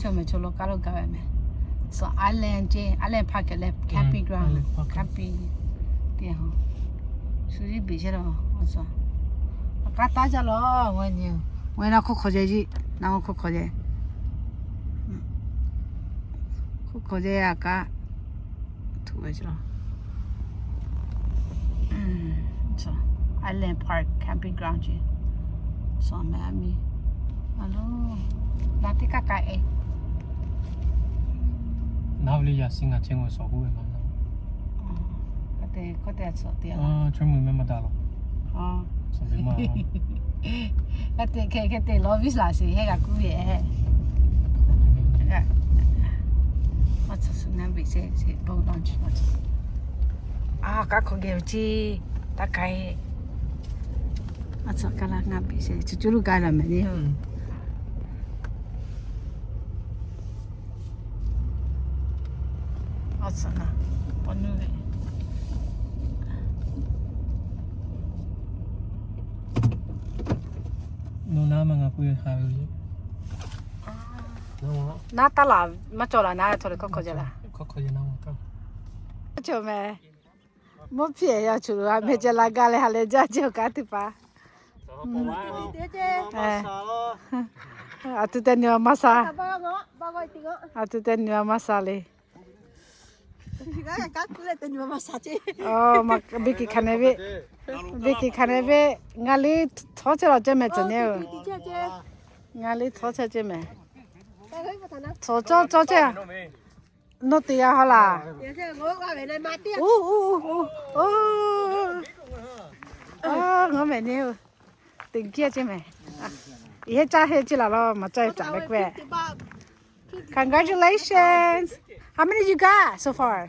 Chaw mehˍ chaw lo kaˇ lo gaˇ ve mehˍ. Tcuh, island ceˇ, island park leh camping ground, camping teˇ ha. Shu yiˇ beˬ chehˇ la, a k'aˉ taˉ jaˇ la. Ngaˬ hui na hk'oˆ hk'awꞈ jehˬ, na hk'oˆ hk'awꞈ jehˬ, hk'oˆ hk'awꞈ jehˬ a k'aˉ tuˬ ve Island Park Camping Ground ce. Sawˍ mehˍ a miˇ. A lo, na teˇ kaˇ kaꞈ e. Naˉ ve le yaꞈ si ngaˬ chehˇ ngaˬ sawˍ k'oˆ ve ma na. K'oˆ te, k'oˆ te a tcuhˍ te a. Chawˇ mui mehˆ maˇ daꞈ la. Hk'e te, hk'e te lawˇ viˉ laˬ sheˍ hehˉ g'a kuˉ ve. A tcuhˍ suhˍ naˉ ve sheˍ sheˍ bon lawn chi ma. A, kaˉ hk'awꞈ geh ve ce, taˇ k'ai. A tcuhˍ kaˇ laˇ ngaˇ biˬ sheˍ, cuˬ cuˬ lo gaˇ la mehˍ le. A tcuhˍ na, paw nuˇ ve. Nawˬ na ma ngaˬ k'oˆ ve ha ve le. Naˉ taˇ laˬ maˇ cawˬ laˬ, naˉ htawˇ leh hkawˇ hk'awꞈ jaˇ laˬ. Hkawˇ hk'awꞈ jaˇ naˉ ma kaˇ. Cawˬ mehˍ. Mvuhˇ hpiˇ yaˇ chuˬ lo a mehˍ ceh la gaˇ leh ha leh jaˇ ceh awˬ kaˉ teˇ hpaˍ. A tu teˇ nyi ma maˇ sa. A tu teˇ nyi ma maˇ sa le. Beˇ kiˬ hkanˍ ve, beˇ kiˬ hkanˍ ve, ngaˬ liˇ htawˇ chehˇ la ceh mehˍ cawˬ nyi-oˬ. Ngaˬ liˇ htawˇ chehˇ ceh mehˍ. Htawˇ cawˇ cawˇ ceh. Nawˬ teˇ yanˇ haw laˬ. Ngaˬ mehˍ nyi-oˬ. Teˇ geh ceh mehˍ. Yehˇ caˇ hehˇ ceh laˬ la, maˍ caˇ caꞈ leh k'o. Congratulations. How many you got so far?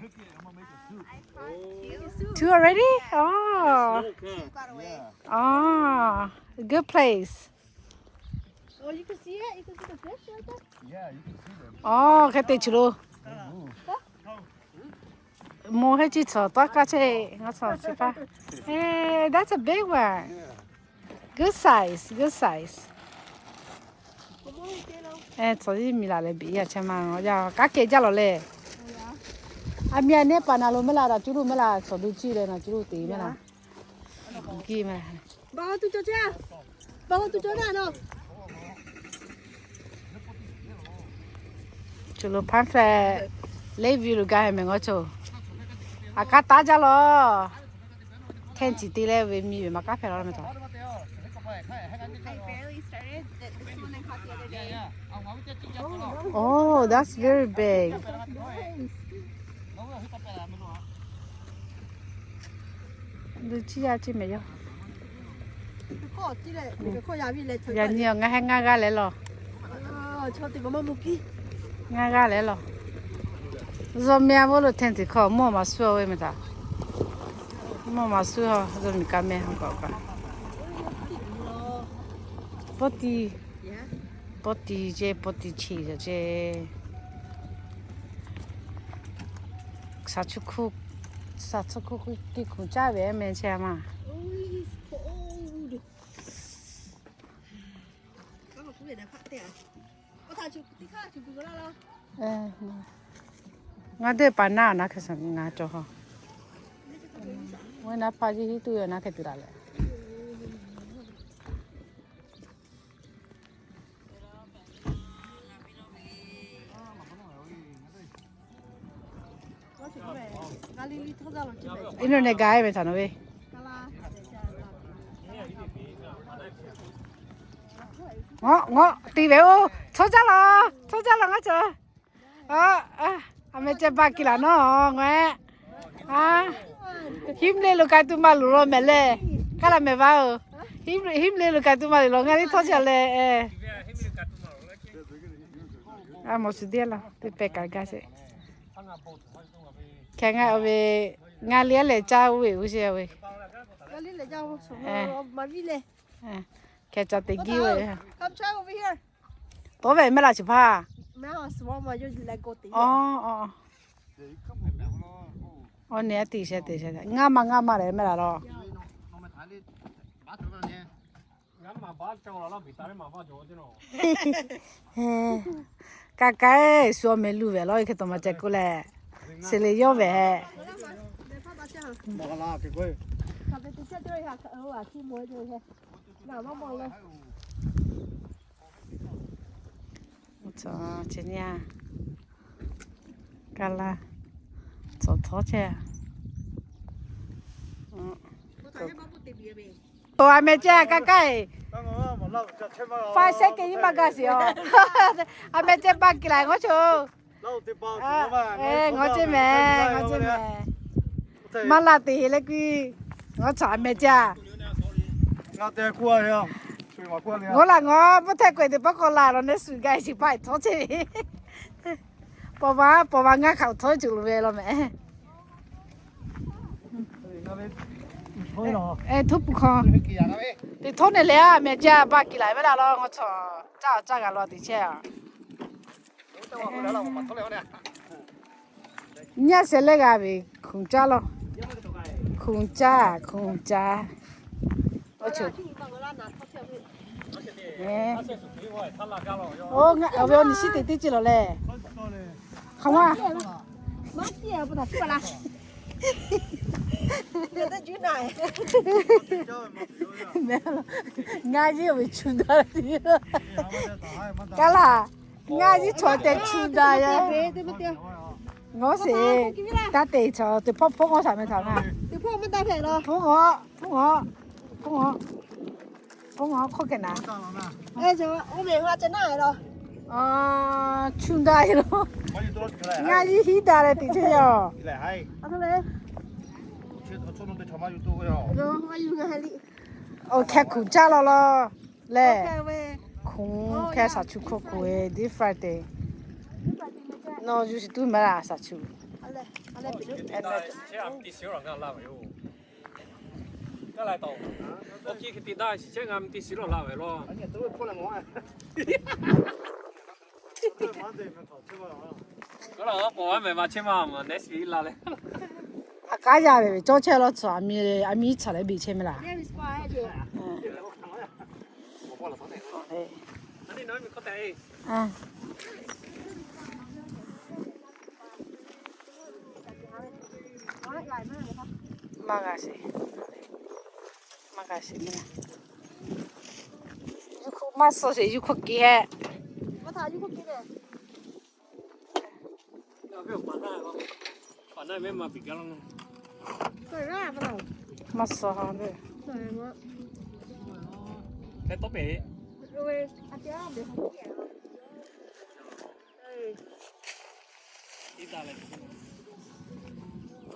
Two already? Oh. Oh, good place. Oh, hk'e te chi lo. Mo heh chi tcuhˍ taˇ kaˇ chehˇ, ngaˬ tcuhˍ chi paˇ. Hey, that's a big one. Good size, good size. Tcuhˍ yiˇ miˬ laˬ leh biˬ yaˇ chehˇ ma, kaˉ kehˬ jaˇ lawˬ leh. A miˬ a nehˉ paˍ na lo mehˆ laˬ, naˬ cuˇ lo mehˆ laˬ, tcuhˍ lo ciˇ leh naˬ cuˇ lo te mehˆ laˬ. Giˇ mehˍ. Cuˬ lo Phanˉ hpehꞈ, Lakeview lo gaˇ ve mehˍ ngaw coˬ. A kaˉ taˉ jaˇ lawˬ. Tent te leh ve miˬ ve maˇ kaˉ hpehꞈ la mehˍ taꞈ. Oh, that's very big. Lu ciˇ yaˇ ceh mehˍ yaˇ. Yaꞈ nyi ngaˬ heh ngaˇ g'aˇ leh lawˬ. Ngaˇ g'aˇ leh lawˬ. Zawˬ mehˍ a vawˇ lo tent hkawˇ mawˇ maˍ suhˉ ve mehˍ taꞈ. Mawˇ maˍ suhˉ ha, zawˬ miˬ ka mehˍ ha kaꞈ kaꞈ. Pawˇ tiˍ, pawˇ tiˍ ceh, pawˇ tiˍ chi ceh. Shaˍ tcuhˉ hkuˇ, shaˍ tcuhˉ hkuˇ teˇ hkuˍ caˇ ve mehˍ chehˇ a ma. Ngaˬ deˇ paˍ naˉ naˉ hk'e suh ngaˬ cawˬ ha. Oˇ naˉ hpaˇ ciˇ hiˉ tuˬ ve naˉ hk'e tuˬ daꞈ leh. Iˉ naw neh gaˬ ve htaꞈ nawˬ ve. Ngaˬ, ngaˬ te ve oˬ, chaw jaˇ laˬ, chaw jaˇ laˬ ngaˬ cawˬ. A meh ceh ba kiˬ laˬ nawˉ ngaˬ. Hiˉ mvuhˇ le lo k'ai tuˬ maˇ loˍ law mehˍ leh, kaˇ laˬ mehˍ va oˬ. Hiˉ mvuhˇ le lo k'ai tuˬ maˇ loˍ law ngaˬ liˇ htawˇ cawˬ leh. A mawˬ shuˍ deˇ laˇ teˇ pehˍ kaꞈ gaˇ sheˍ. Hk'e ngaˬ ve, ngaˬ liˇ a lehˬ caˇ oˇ ve oˇ sheˍ ve. Hk'e ca te giˇ ve. Tawˇ ve mehˆ laˬ chi hpaˇ. Awˬ nehˬ a te sheˍ te sheˍ, ngaˇ ma ngaˇ ma lehˬ mehˆ laˬ law. Ka ka shu awˬ meh luˬ ve law, hk'e taw maˇ ceh k'oˆ leh, se le yawˇ ve. Ka laˇ, cawˬ htawˇ chehˇ. Aˬ meh ceh ka ka e. Fa shehˉ kehˬ nyiˇ maˇ gaˇ sheˍ aˬ. Aˬ meh ceh ba kiˬ laiˬ ngawˇ choˬ. Ngawˇ ceh meh, ngawˇ ceh meh. Maˇ laˇ te he leh kuiˬ. Ngawˇ chaw aˬ meh ceh. Ngawˇ laˬ ngawˇ bvuhˇ htehˇ k'oꞈ e te pawˆ k'awꞈ laˬ law neˇ shuˍ gaˇ shiˍ paˍ htawˇ chehˇ ve. Paw va, paw va ngaˇ hk'aꞈ htawˇ cuˬ loˍ ve law meh. Htawˇ pu hk'aw. Teˇ htawˇ ne leh aˬ meh ceh ba kiˬ laiˬ ve laˇ law, ngawˇ chaw caˇ caˇ g'a law teꞈ chehˇ a. Nyaˇ sheh leh g'a ve hkunˍ caˇ law. Hkunˍ caˇ, hkunˍ caˇ. Oˇ ve awˬ niˬ shiˉ teꞈ teˇ ceuˬ lawˬ leh. Hk'aˬ ma. Ngaˇ yiˇ ve chu daꞈ. Kaˇ laˇ. Ngaˇ yiˇ chaw tehꞈ chu daꞈ yaˇ. Ngawˇ sheˍ. Taˇ te chaw teˇ hpawˇ hpawˇ ngawˇ shaˍ meh htaꞈ na. Hpawˇ ngawˇ, hpawˇ ngawˇ, hpawˇ ngawˇ, hpawˇ ngawˇ hk'oˆ kehˬ na. Chu daꞈ e law. Ngaˇ yiˇ hiˉ daꞈ leh teꞈ chehˇ yaˇ. Awˬ hkeh hkunˍ caˇ law law leh. Hkunˍ hkeh shaˍ chu hkawˇ hkunˍ e this Friday. Nawˬ yuˬ shiˍ tuˬ maˇ laˇ shaˍ chu. A k'aˉ yaˇ ve ve cawˇ chehˇ law tcuh, aˬ miˇ, aˬ miˇ chaˬ leh beˬ chehˇ meh laˬ. Maˇ g'a sheˍ, maˇ g'a sheˍ meh. Yuˇ hk'oˆ maˇ suh sheˍ, yuˇ hk'oˆ kehˬ hehꞈ. Maˇ suh ha ve.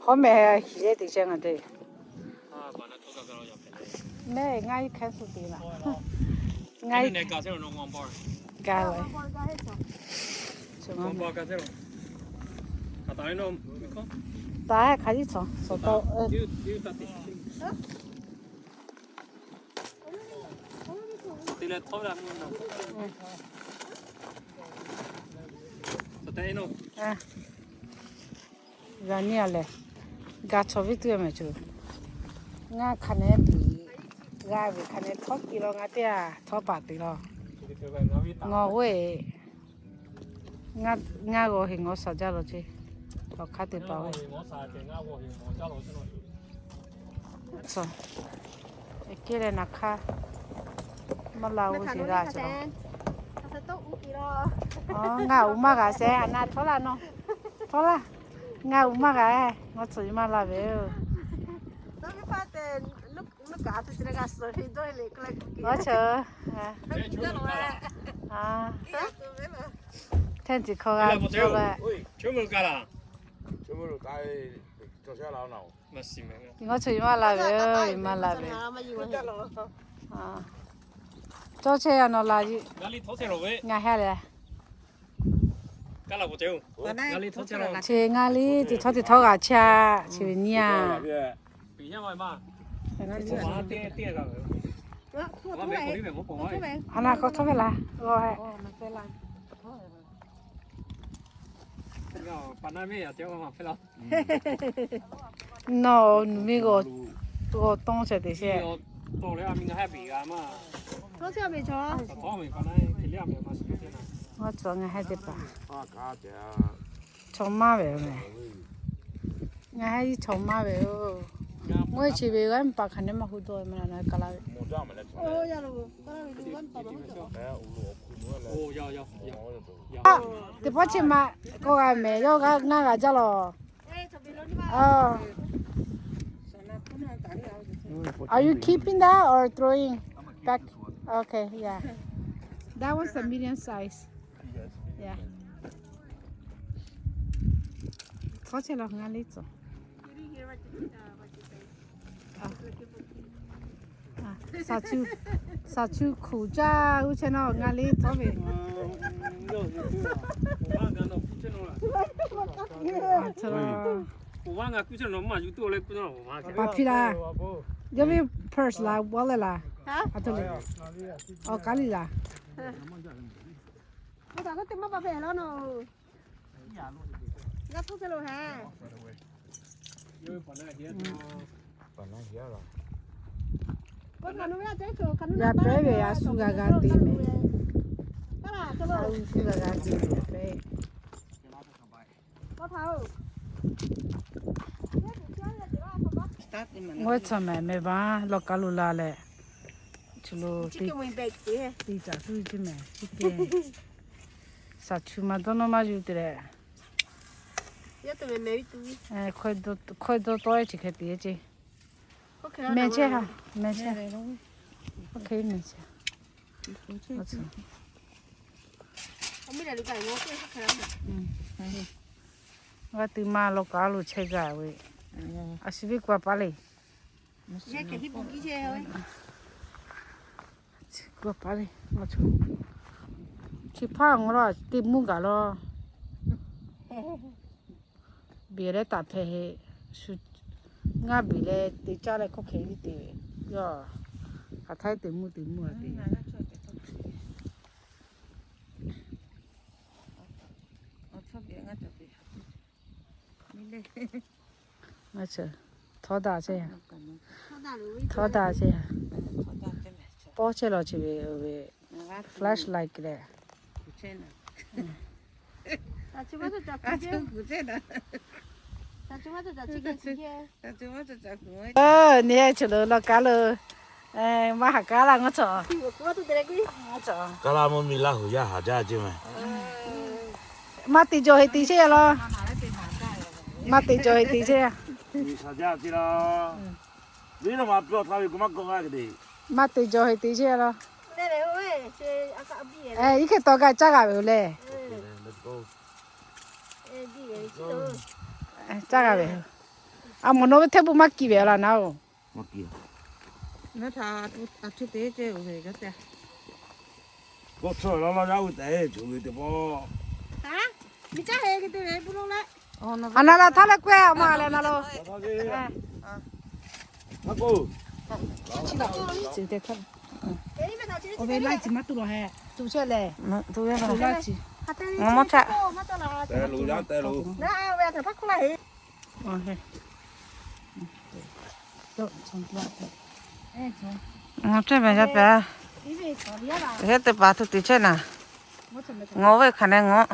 Hawˉ meh hiˍ leh teꞈ chehˇ ngaˬ te. Mehˆ ngaˇ yiˇ hkehˉ suh te laˬ. Ngaˇ yiˇ ka la. Taˇ hehˉ hk'aˬ yiˇ cawˬ, suhˍ taw. G'a nyi a lehˬ, ga chaw viˉ tuˬ meh coˬ. Ngaˇ hk'a nehˉ tuˬ, g'a ve hk'a nehˉ htawˇ te law, ngaˇ teˇ a htawˇ paˍ te law. Ngawˬ hoˆ e, ngaˇ g'aw heˍ ngawˬ shaˍ jaˇ law ceˇ. Awˬ hk'aˇ te paˍ oˬ. Kehˉ leh naˍ hk'aˇ maˇ la oˇ sheˍ g'a ce. Ngaˬ uˍ maˇ g'a shehˍ, a na htawˇ laˇ nawˬ. Htawˇ laˇ. Ngaˬ uˍ maˇ g'a, ngawˬ tcuhˍ maˇ la ve oˬ. Awˬ cheuˬ. Hteˇ ciˬ hkawˇ g'a ve. Ngawˬ tcuhˍ maˇ la ve, maˇ la ve. Cawˇ chehˇ yaˇ nawˬ la. Ngaˬ heh leh. Chi ngaˇ liˇ teˇ htawˇ teˇ htawˇ g'a chehˇ chi ve nyi a. A na k'awꞈ htawˇ ve laˬ. Nawˬ nuˬ miˇ g'aw, g'aw tawˇ chehˇ te sheˍ. Ngaˬ hui teˇ hpaˍ chaw maˇ ve meh. Ngaˬ hui chaw maˇ ve oˬ. Mvuhˇ chi ve g'aˇ miˬ paˍ hk'aˬ neˇ maˇ hu dawˇ ve maˇ na ka laˇ ve. Teˇ pawˆ chi ma k'oˆ g'a meh, yawˇ g'a ngaˇ g'a jaˇ lawˬ. Are you keeping that or throwing back? Okay, yeah. That was a medium size. Yeah. Tawˇ chehˇ lawˬ ngaˇ liˇ tcuh. Saˍ chu, saˍ chu hkuˬ caˇ g'uˇ chehˇ nawˇ ngaˇ liˇ tawˇ ve. Paˍ hpiˇ laˇ. Yawˇ ve purse laˬ, wallet laˬ. Aˬ htoꞈ le. Awˬ, kaˉ liˇ laˬ. Yaꞈ pehˉ ve a shu g'a g'a te meh. A shu g'a g'a te meh yaꞈ pehˉ. G'awˇ tcuh meh meh vaˇ lawˬ kaˉ lo la leh, chi lo te caˍ suˇ chi meh. Saˍ chu ma dawˇ nawˇ maˇ yuˬ te leh. Hkawehˇ dawˇ tawˆ e chi hk'e te ce. Meh chehˇ ha, meh chehˇ. Oˇ hk'e meh chehˇ. G'a tuˬ ma lawˬ kaˉ lo chehˇ gaˇ ve. A shu ve ku a paˉ le. Chi hpaˇ ngaw la te mvuhˇ gaˬ lawˬ. Beˬ leh taˍ hpehꞈ heˆ. Shu ngaˇ beˬ leh te caˇ leh hkawˇ hk'e te ve. Yawˇ hk'aˬ htaˇ te mvuhˇ te mvuhˇ a te. Ngaˬ chi htawˇ daꞈ chehˇ, htawˇ daꞈ chehˇ. Pawˇ chehˇ lawˬ chi ve, ve flashlight leh. Neˇ chi lo lawˬ kaˉ lo maˇ haˍ kaˉ laˇ ngaˇ cawˬ. Kaˉ laˇ mvuhˇ miˬ Laˇ huˍ yaˇ haˍ jaˇ ce meh. Maˇ te jawˬ heˍ te chehˇ lawˬ. Maˇ te jawˬ heˍ te chehˇ. Maˇ te jawˬ heˍ te chehˇ lawˬ. Iˉ hk'e taw gaˇ caˇ g'a ve oˬ lehˬ. Caˇ g'a ve. A mawˬ nawˬ ve hteˇ bon maˇ kiˬ ve laˬ naˉ oˬ. A na la htaˇ leh k'oˆ a ma leh na lo. Awˬ ve laˇ chi maˇ tuˬ lawˬ heh. Tuˬ chehˇ lehˬ. Tuˬ laˇ chi. Ngaˬ maˇ chaꞈ. Ngaˬ chehˇ meh yaˇ pehˍ. Heh teˇ paˍ tuˬ te chehˇ naˍ. Ngaˬ ve hk'aˬ neh ngaˬ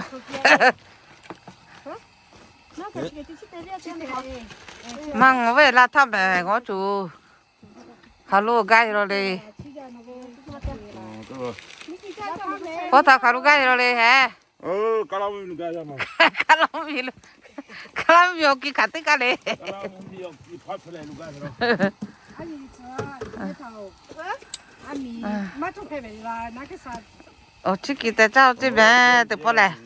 maˇ ngaˬ ve laˇ htaˇ meh ngaˬ tuˬ. Hk'aˬ lo gaˇ e law le. Pawˇ htaꞈ hk'aˬ lo gaˇ e law le heh. Kaˇ laˇ mvuhˇ miˬ awˬ kiˬ hk'aˬ teˇ kaˇ le. Awˬ chiˉ kiˬ tehꞈ caˇ ceˇ meh teˇ pawˆ lehˬ.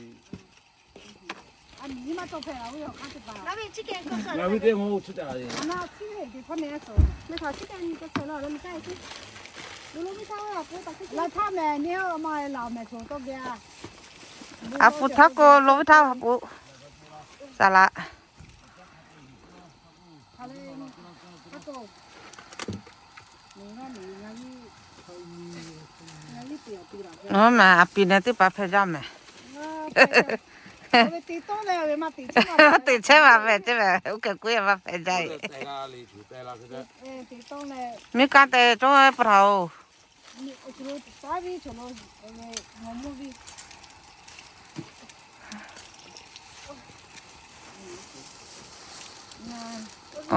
A pu htaˇ k'o lo ve htaˇ a pu. Saˍ laꞈ. Meh a piˍ neh teˇ hpaˍ hpehꞈ jaˇ meh. Teˇ chehˇ ma meh ceˇ meh. Oˇ hkeh k'oˆ e maˇ hpehꞈ jaˇ e. Miˇ kaˇ te cawˇ ve pa htaꞈ oˬ.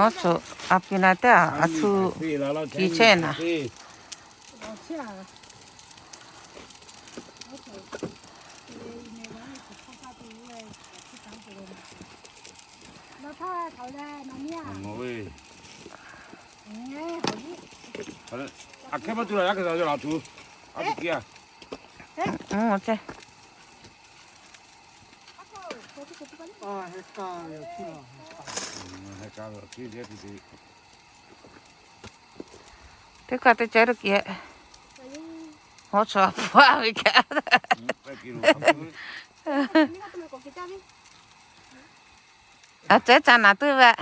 Aˬ, a pi na teˇ a, a htu ki chehˇ na. Teˇ kaˇ teˇ ceh lo kiˬ, hawˉ chaw hpu a ve kaꞈ. A cehˉ ca naˍ tuˬ ve.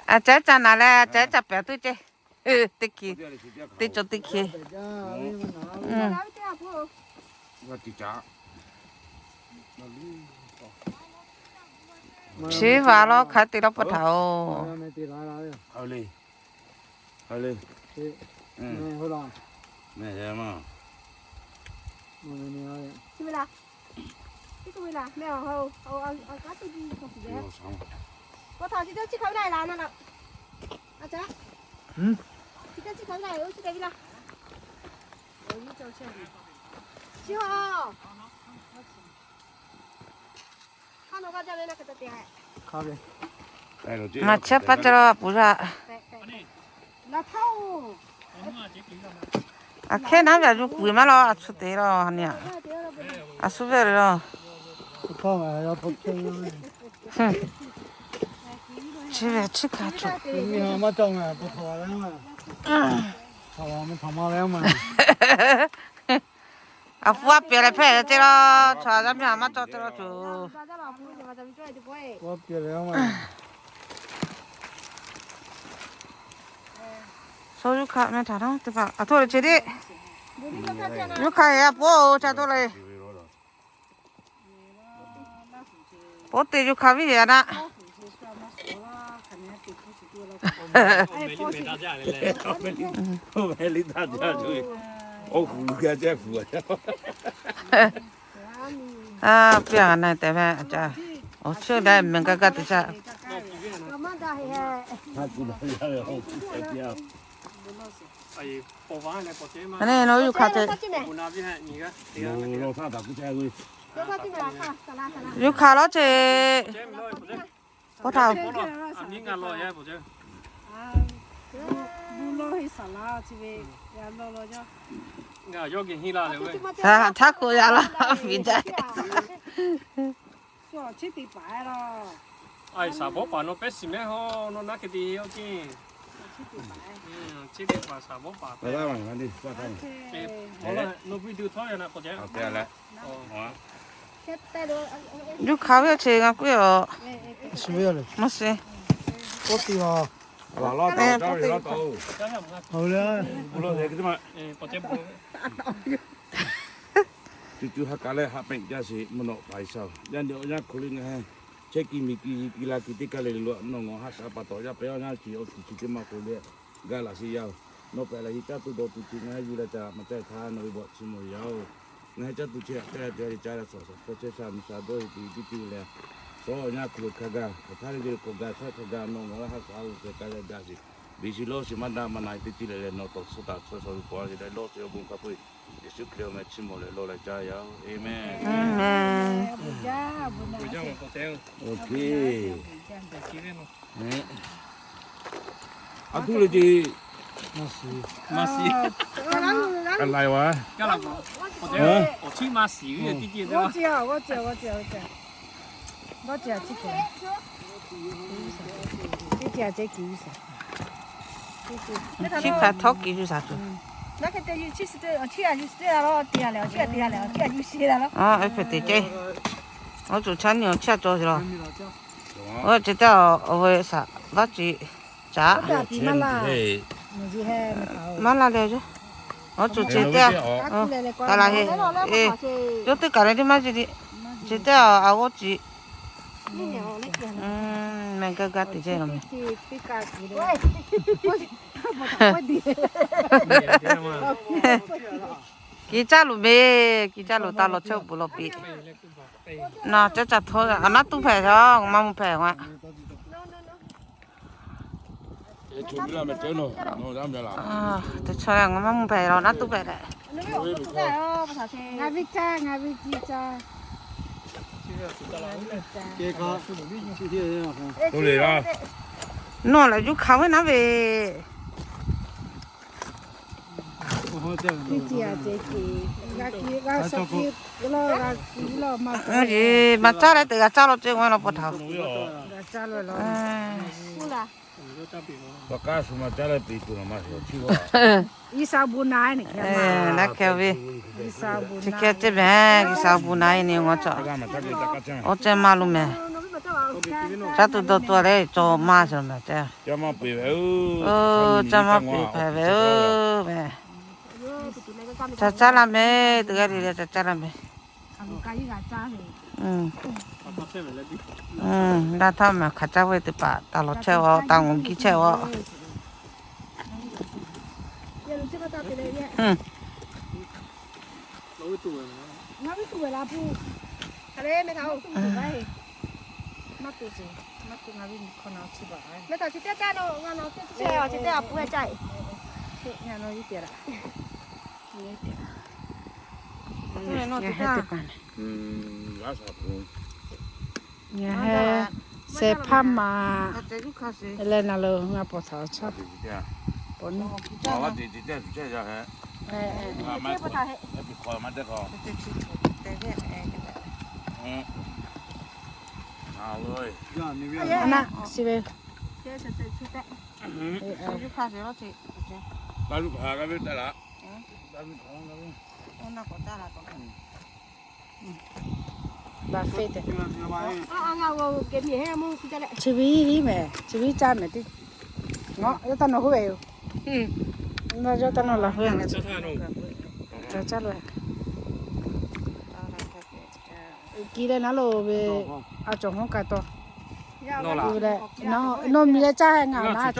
A cehˉ ca naˍ leh, a cehˉ ca pehˍ tuˬ ceh. Teˇ hkeh, teˇ cawˬ teˇ hkeh. Chi vaˬ lawˇ hk'a te lawˇ pawˆ htaꞈ oˬ. Maˬ chehˇ paˇ ceh law a puˍ yaˇ. Aˬ hkehˇ naˉ ve aˬ yuˬ kuiˬ maˇ law, a chu te law nyi a. A suhˉ ve law. Chi ve chi hk'a cawˬ. A pu a pehˬ leh hpehꞈ ve ceh law, chaw yaˇ miˇ a maˇ cawˬ ceh law tuˬ. Shu yuˇ hk'a meh htaꞈ na teˇ hpaˍ a htoˆ le che le. Yuˇ hk'a e a po cha htoˆ le. Poˉ te yuˇ hk'a viˉ yaꞈ na. Awˬ hkuiˬ g'a jaˇ hpu a. A, piˇ a na tehꞈ ve a ca. Awˬ cheuˇ daꞈ meh gaˇ gaˇ te cha. Aˬ, nawˬ yuˇ hk'a te. Yuˇ hk'a lawˉ che. K'oˆ htaˇ. Htaˇ k'oˆ yaꞈ la fiˍ jaˇ. Yuˇ hk'a ve awˬ che g'a k'oˆ ve a. Maˇ shiˍ. Cuˇ cuˇ ha kaˍ leh haꞈ peꞈ jaˇ sheˍ mvuhˇ naw hpaˍ G'uiˬsha-oˬ, yaˇ nyi awˬ yanˇ hk'oˆ le ngaˬ hui chehˇ kiˬ miˬ kiˬ yiˍ kiˬ la kiˬ teˇ kaˇ le le lo a, nawˬ ngaˬ haꞈ shaˍ pa taw yaˇ pehˇ awˬ yanˇ chi awˬ kiˬ chi teˇ maˇ k'oˆ le, gaˇ laꞈ sheˍ yaˇ-oˬ. Nawˬ pehꞈ leh hiˍ caˇ tuˬ dawˬ tuˬ chi ngaˬ hui yuˬ leh ca maˬ caˇ htaˇ nawˬ ve bawꞈ chi mawˬ yaˇ-oˬ. Ngaˬ hui caˇ tuˬ chi htaꞈ caˇ te le caˇ leh shaˍ shaˍ hkawˇ chehˇ sha miˬ sha dawˇ e tuˬ teˇ ceuˬ leh, shawˉ awˬ yanˇ hk'aw lo hk'a gaˇ hk'aˬ htaˇ le le k'awꞈ gaˇ shaˉ hk'a gaˇ nawˬ ngaˬ laˇ haꞈ shaˍ a lo hk'e k'ai leh gaˇ sheˍ. Biˇ shiˍ lawˇ shiˍ maˇ daꞈ maˇ na e teˇ ceuˬ le leh nawˬ tawˍ suh taˍ chaw shaˍ ve k'awꞈ a sheˍ leh lawˇ sheˍ awˬ bon hk'a peu-eˬ Yeˍsuˆ Hkriꞈ awˬ meh chi mawˬ leh lawˇ leh caˇ yaˇ-oˬ. Aˬmenˍ. A tuˉ le ce. Maˇ shiˍ. Maˇ shiˍ. A laiˬ wa. Chi hk'a htawˇ kiˬ yuˬ shaˍ tuˬ. Hpehꞈ te ce. Oˇ cuˬ chaˇ nyi awˬ chiˇ a cawˬ sheˍ law. Oˇ ce teˇ awˬ ve shaˍ vaˇ ce caˉ. Maˇ laˇ leh, oˇ cuˬ ce teˇ a, ka laˬ heˆ. Yawˇ teˇ kaˬ leh teˇ maˇ ce le. Ce teˇ a, a g'awˇ ce. Meh gaˇ gaˇ te ce law meh. Kiˬ caˇ loˬ meh, kiˬ caˇ loˬ taˇ law chehˇ o puˬ law piˇ. Na caˇ caˇ htawˇ a naˉ tuˉ hpehꞈ a, maˇ mvuh hpehꞈ a. Teˇ chaw ngaˬ maˇ mvuh hpehꞈ la naˉ tuˉ hpehꞈ leh. Nawˬ lehˬ yuˇ hkanˍ ve naˉ ve. Maˇ caˇ leh teꞈ g'a caˇ lo ce, g'a law pa htaꞈ. Naˉ hkeh ve, chi hkeh ceˇ mehˍ, G'uiˬsha awˬ bon na e ni ngaˬ cawˬ. Awˬ ceh maˇ lo mehˍ. Caˇ tuˬ dawˬ tuˬ leh cawˬ maˇ cawˬ mehˍ te. Caˇ maˇ peꞈ hpehꞈ ve mehˍ. Ca caˇ laˇ mehˍ, teˇ g'aˇ le le ca caˇ laˇ mehˍ. Daˇ htaˇ mehˍ hk'aˬ caˇ ve teˇ hpaˍ taˍ lawˬ chehˇ-oˆ, taˍ ngawˬ giˇ chehˇ-oˆ. Ngaˬ hui teˇ hpaˍ, ngaˬ hui seh hpaˇ ma leh na lo ngaˬ pawˍ htaꞈ awˬ chawˇ pawˍ ni. Naˆ si ve. Chi ve mehˍ, chi ve caˇ mehˍ teˇ, ngaˬ yawˇ taˇ nawˬ hoˆ ve yoˬ. Yawˇ taˇ nawˬ laˬ hoˆ ve. Caˇ lo. Kiˬ leh naˉ lo ve, a cawˬ hawˉ ka taw. Nawˬ miˬ leh caˇ he ngaˬ na.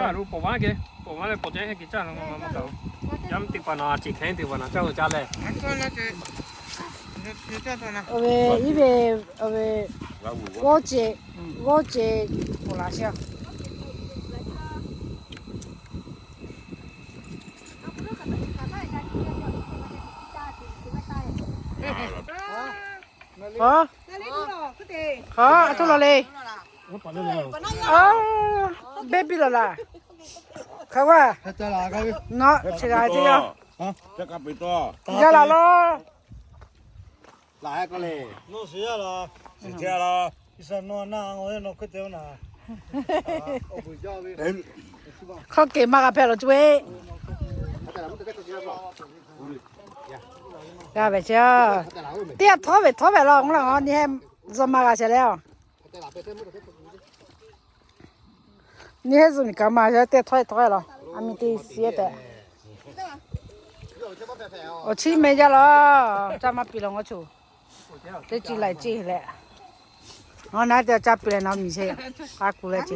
Awˬ ve iˉ ve, awˬ ve g'awˇ ce, g'awˇ ce poˬ laˬ sheˍ. Hk'aˬ, hk'aˬ, a htoˇ lawˬ le. Baby lawˬ laˬ. Hk'aˬ va, nawˬ chi g'a ce yaˇ. Gaˬ laˬ law. Hk'aw kehˬ ma g'a hpehꞈ lawˬ co e. G'a ve ce, teˇ g'aˇ htawˇ ve htawˇ ve law, ngaˬ la a nyi he zuhꞈ ma g'a shehˍ leh a. Nyi he zuhꞈ miˬ kaꞈ ma teˇ g'aˇ htawˇ ve htawˇ ve law, a miˬ teˇ shiˍ tehꞈ. Awˬ chiˉ meh jaˇ law, caˇ maˇ piˇ law ngaˬ choˬ. Teˇ ci laiˬ ceˇ leh, ngaˬ na teˇ caˇ piˇ leh na miˬ sheˍ, k'a kuˬ leh ce.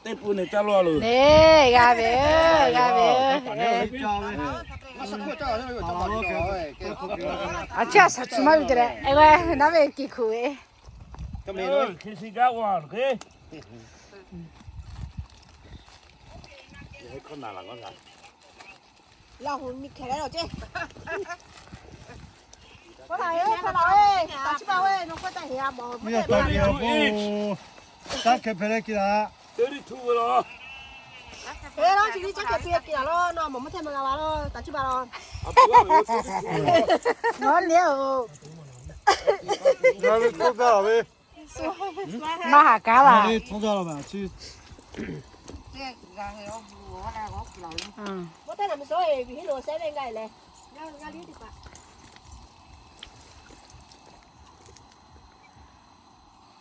Teˇ pun nehˬ caˇ lo a loˬ. G'a ve, g'a ve. A ciˉ a shaˍ chi maˇ ve te leh, naˉ ve kiˬ hkuꞈ ve. Maˇ haꞈ kaˉ laˬ.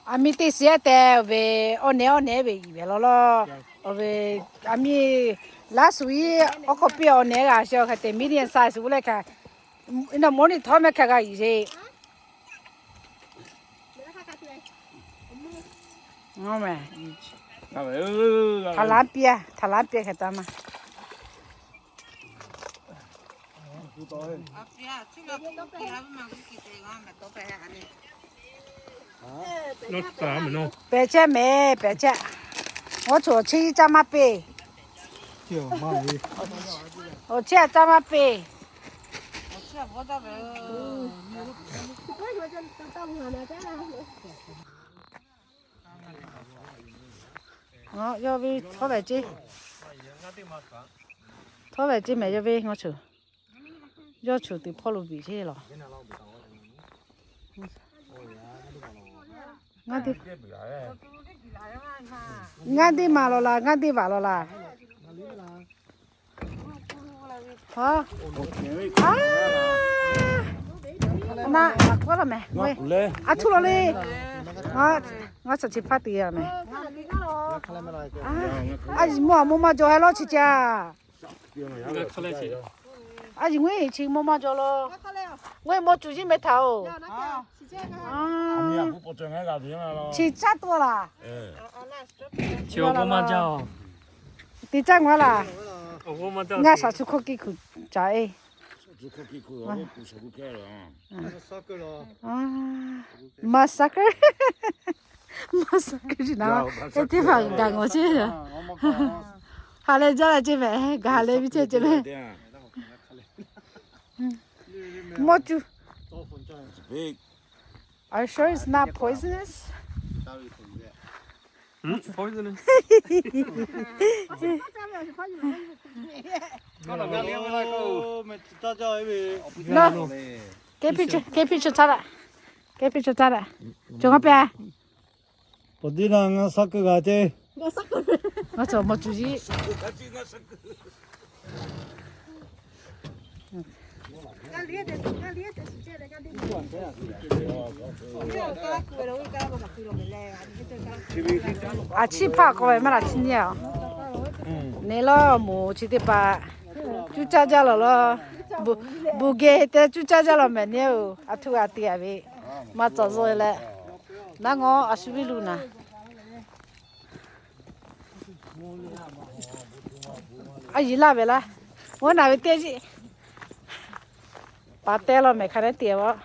A miˬ teˇ shiˍ tehꞈ ve, awˬ nehˬ awˬ nehˬ ve iˉ ve law law. Awˬ ve, a miˬ laˇ shuˍ iˉ awˬ hk'aw piˇ awˬ nehˬ g'a sheˍ hk'e te medium size g'uˇ leh hk'a, na mawˇ niˆ htawˇ mehˆ hk'a g'a iˉ sheˍ. Htaꞈ laˉ piˇ, htaꞈ laˉ piˇ hk'e taˍ ma. Pehˬ chehˇ mehˍ, pehˬ chehˇ. Awˬ chawˬ awˬ chehˇ caˇ maˇ peˇ. Awˬ chehˇ caˇ maˇ peˇ. Yawˇ ve htawˇ ve ceˇ, htawˇ ve ceˇ mehˍ yawˇ ve ngaˇ chuˬ. Yawˇ chuˬ tuˬ hpawˇ lo biˬ ceˇ laˬ. Ngaˇ deˇ maˬ lawˬ laˬ, ngaˇ deˇ vaꞈ lawˬ laˬ. Na, a htuˇ lawˬ mehˍ. A htuˇ lawˬ le. Ngaˇ shaˍ chi hpaˇ te yaˇ mehˍ. A yiˬ mawˇ a mawˇ maˇ jaw heh lawˇ chi caˇ. A yiˬ ngeuˇ chi mawˇ maˇ jaw lawˇ. Ngeuˇ mawˇ cuˬ yiˇ meh htaꞈ oˬ. Chi caˇ tuˬ laˬ. Te caˇ ngaˬ laˬ. Ngaˇ shaˍ shu hk'oˆ kiˇ kuiˬ caˍ e. Maˍ saˍ kuiˉ, maˍ saˍ kuiˉ chi na, e teˇ hpaˍ gaˬ ngawˬ ceˇ. Ha leh jaˇ leh ceˇ mehˍ, gaˬ ha leh viˇ chehˇ ceˇ mehˍ. Mawˇ cuˬ. Are you sure it's not poisonous? No. Ke picture, ke picture taˇ laˇ. Ke picture taˇ laˇ. Cawˬ k'aˇ pehˍ. Awˬ diˇ na ngaˇ shaˍ kuiˉ g'a ceˇ. Ngaˇ shaˍ mawˇ cuˬ yiˇ. A chiˇ hpaˇ k'awꞈ ve maˇ laˬ chi nyi a. Neˬ lawˇ moˍ chi teˇ hpaˍ cuˇ caˇ jaˇ lawˬ law. Buˬ geh te cuˇ caˇ jaˇ lawˬ mehˍ neˇ oˬ. A htuˇ g'a te a ve maˇ cawˬ zuhˆ leh, naˉ ngawˬ a shu viˇ lu naˍ. A yiˍ laˇ ve laˇ. Ngaˬ naˬ ve teˇ ziˆ paˍ te lawˬ mehˍ hk'a dehꞈ te a vaˇ.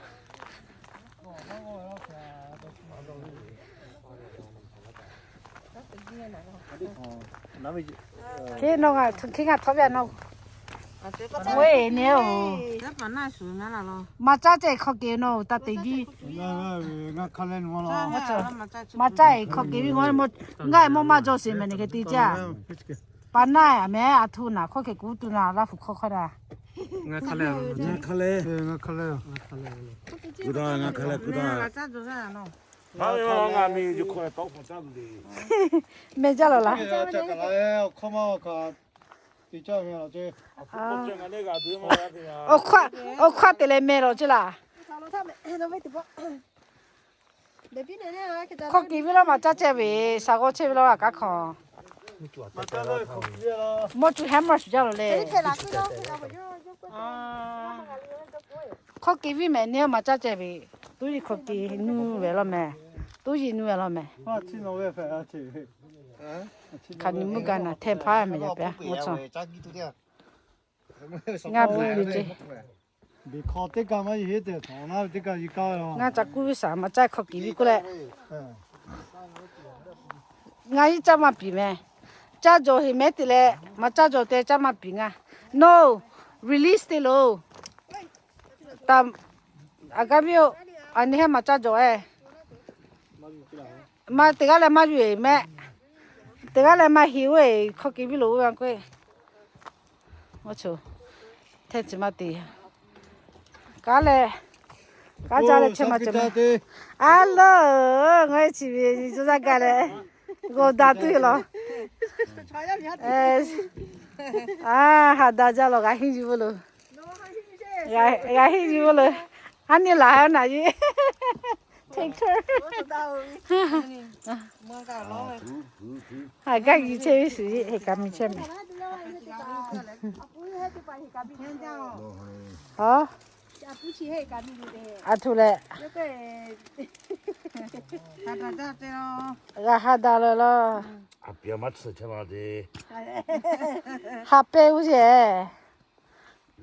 Hk'e nawˬ ngaˬ hk'e ngaˬ htawˇ ve a nawˬ. Oˇ e neˇ oˬ. Maˍ caˇ ceh hk'aw kehˬ nawˬ taˇ te jiˇ. Maˍ caˇ e hk'aw kehˬ viˇ ngaˬ, ngaˬ e mawˇ maˇ jaw sheˍ mehˍ neˬ hk'e te caˇ. Paˍ naˆ a mehˍ a htoꞈ naˬ hk'aw kehˬ kuˬ tuˬ naˬ Laˇ huˍ hk'aw hk'aw daꞈ. Ngaˬ hk'a leh, ngaˬ hk'a leh, ngaˬ hk'a leh, ngaˬ hk'a leh. Meh jaˇ lawˬ laˬ. Awˬ hk'aˇ te leh meh lawˬ ceˇ laˬ. Hk'aw kehˬ viˇ lawˇ maˍ caˇ ceh ve, shaˍ g'awˇ chehˇ ve lawˇ a kaˉ hk'aw. Mawˇ cuˬ heh maˇ shuˍ jaˇ lawˬ le. Hk'aw kehˬ viˇ mehˍ neˇ maˍ caˇ ceh ve, tuˉ yiˍ hk'aw kehˬ nuˇ ve lawˇ mehˍ. Tuˉ yiˍ nuˇ ve lawˇ mehˍ. Hk'aˬ nyi mvuhˇ gaˬ naˬ hteˇ hpaˇ mehˍ yaꞈ pehˍ a. Ngaˇ bvuhꞈ ve ceˇ. Ngaˇ ca kuˇ viˉ shaˍ maˍ caˇ hk'aw kehˬ viˇ k'oˆ leh, ngaˇ iˉ caˇ maˇ piˍ mehˍ. Caˇ jawˬ heˍ mehˍ te leh, maˍ caˇ jawˬ te caˇ maˇ piˍ ngaˇ. No, release te loˬ. Aˬ gaˇ viˇ oˬ, a nyi heˆ maˍ caˇ jawˬ e. Maˇ teˇ g'aˇ leh maˇ yuˬ e mehˆ. Teˇ g'aˇ leh maˇ heˍ oˇ e hk'aw kehˬ viˇ loˬ oˇ ve k'o. Hteˇ tcuh maˇ te. Kaˉ leh, kaˉ jaˇ leh chehˇ maˇ cawˬ mehˍ. A loˬ, ngaˬ e chi ve nyi tcuh zaˇ gaˇ leh, g'awˬ daꞈ tuˬ e lawˬ. A, ha daꞈ jaˇ lawˬ g'a henˇ yuˬ ve loˬ. G'a henˇ yuˬ ve loˬ. A nyi laˬ ha naˬ yeˇ. Take care. Ha gaˇ g'i chehˇ ve suˍ yeˇ heˍ kaꞈ miˬ chehˇ mehˍ. A, a htoꞈ leh, g'a ha daꞈ lawˬ laˇ. Ha pehnˇ uˉ sheˍ.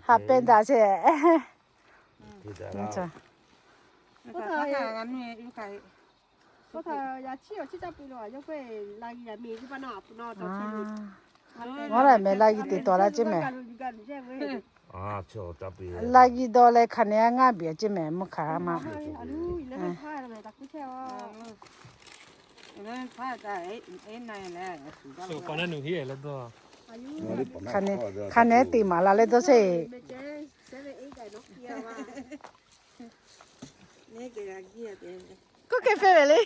Ha pehnˇ daꞈ sheˍ. Nyi tcuh. Nyi tcuh. Ngaˬ hui mehˍ la g'i teꞈ tawˍ la ceˇ mehˍ. La g'i dawˇ leh hk'a nehˬ a ngaˇ biˬ ceˇ mehˍ mvuhˇ hk'aˬ ma. Hk'a nehˬ teꞈ maˍ la leh dawˇ sheˍ. K'oˆ kehˬ fehˇ ve le.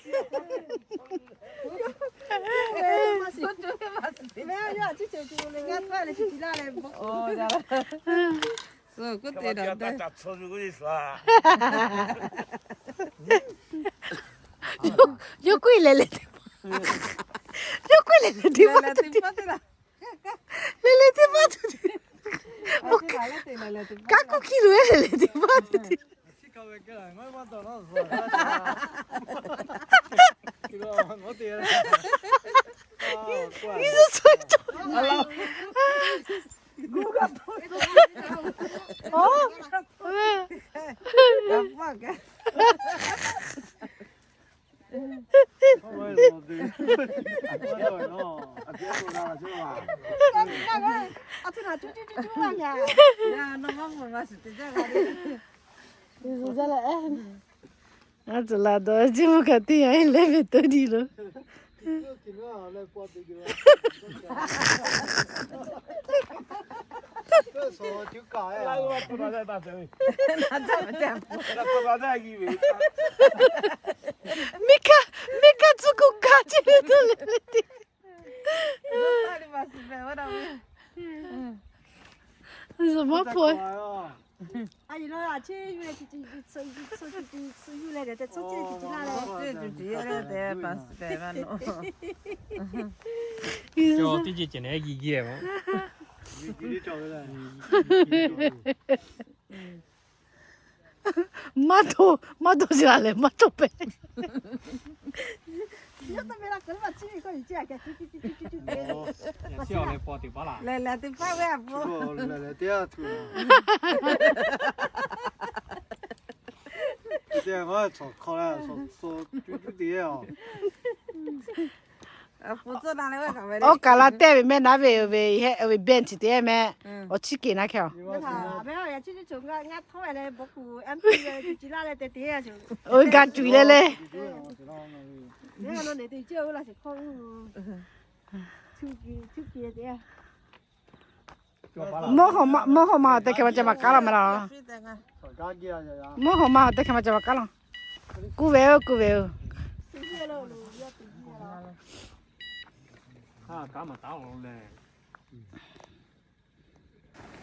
Yawˇ k'oˆ e lehˬ lehˬ teˇ maˇ, yawˇ k'oˆ e lehˬ lehˬ teˇ maˇ tuˬ te, lehˬ lehˬ teˇ maˇ tuˬ te. Kanˉ kuˇ hkiˇ lo e lehˬ lehˬ teˇ maˇ tuˬ te. A tcuh la dawˬ jiˇ mvuhˇ hk'aˬ teˇ yanˇ e leh ve toˇ diˇ lo. Miˇ hkanˇ, miˇ hkanˇ tcuh kuˬ kaˇ ceˇ ve tuˬ le le te. Zuhˬ maˇ hpu. Teˇ ceuˬ ceuˬ nehˬ g'i g'i e maˇ. Maˇ to, maˇ to shiˍ la lehˬ maˇ to pehꞈ. Awˬ kaˍ la tehˇ ve mehˆ naˉ ve, ve bench teˇ mehˆ, awˬ chiˉ kehˬ naˉ hkeh a. Oˇ ve ga cuˬ leh leh. Mvuhˇ haw ma awˬ teˇ hkeh ma ca maˍ kaˉ laˇ ma la. Mvuhˇ haw ma awˬ teˇ hkeh ma ca maˍ kaˉ laˇ. Kuˇ ve oˬ, kuˇ ve oˬ.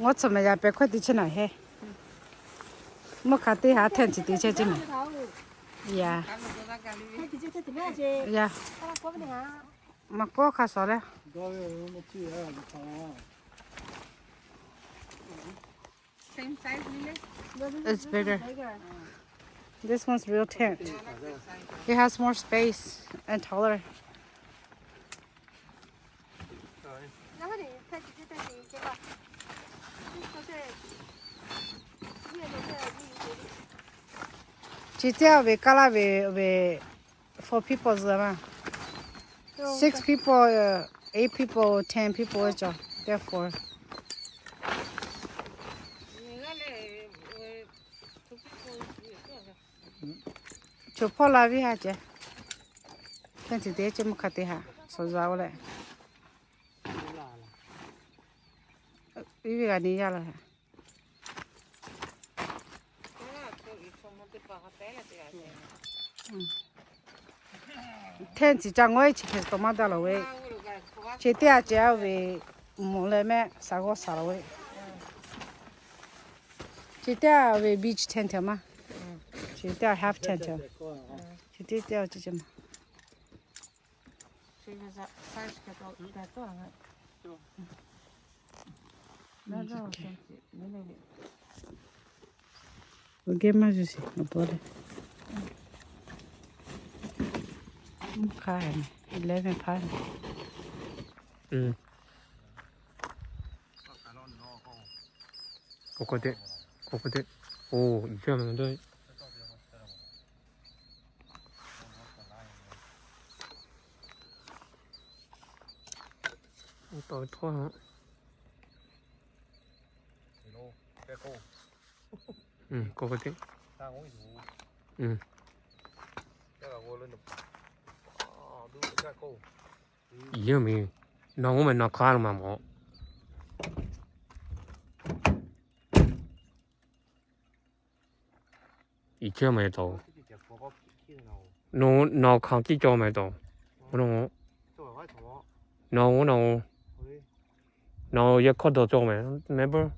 Ngaw tcuh mehˍ yaꞈ pehˍ hkawehˇ teˇ chehˇ naˬ hehˉ. Mvuhˇ hk'a teˇ ha hteˇ ciˬ te chehˇ ceˇ mehˍ. Yaˇ, yaˇ, maˇ kawˆ hk'a shawˍ leh. It's bigger. This one's real tent. It has more space and taller. Chi teˇ ve kaˉ laˇ ve, ve four people zuhˬ ma. Six people, uh, eight people, ten people ve cawˬ. Therefore, choˬ hpawˇ la ve ha ceh. Hteˇ ciˬ te ceh mvuhˇ hk'a te haꞈ shawˍ zaꞈ oˬ leh. Iˉ ve g'a nyi yaˇ la. Hteˇ ciˬ ca ngawˉ e chi hk'e tawˍ maˇ daꞈ lawˬ ve. Chi teˇ a ceh a ve mawˬ leh mehˆ shaˍ g'awˇ shaˍ lawˬ ve. Chi teˇ a ve beach tent maˇ. Chi teˇ a half tent. Chi teˇ teˇ a ceh ceh maˇ. Awˬ geh maˇ zuhˬ shiˍ awˬ pon leh. Mvuhˇ hk'a eleven hpaˇ. K'o k'o te, k'o k'o te. Oˬ, iˉ kaˇ ma dawˇ. Tawˍ ve htawˇ ha. K'oˆ k'o teˇ. Yehˇ miˬ, nawˬ g'uˇ meh nawˬ hk'aˇ lo maˬ mawˬ. Iˍ chehˇ meh taw. Nawˬ hk'aˬ kiˇ cawˬ meh taw. Nawˬ, nawˬ, nawˬ, nawˬ yehˇ hkawˇ dawˬ cawˬ meh, member.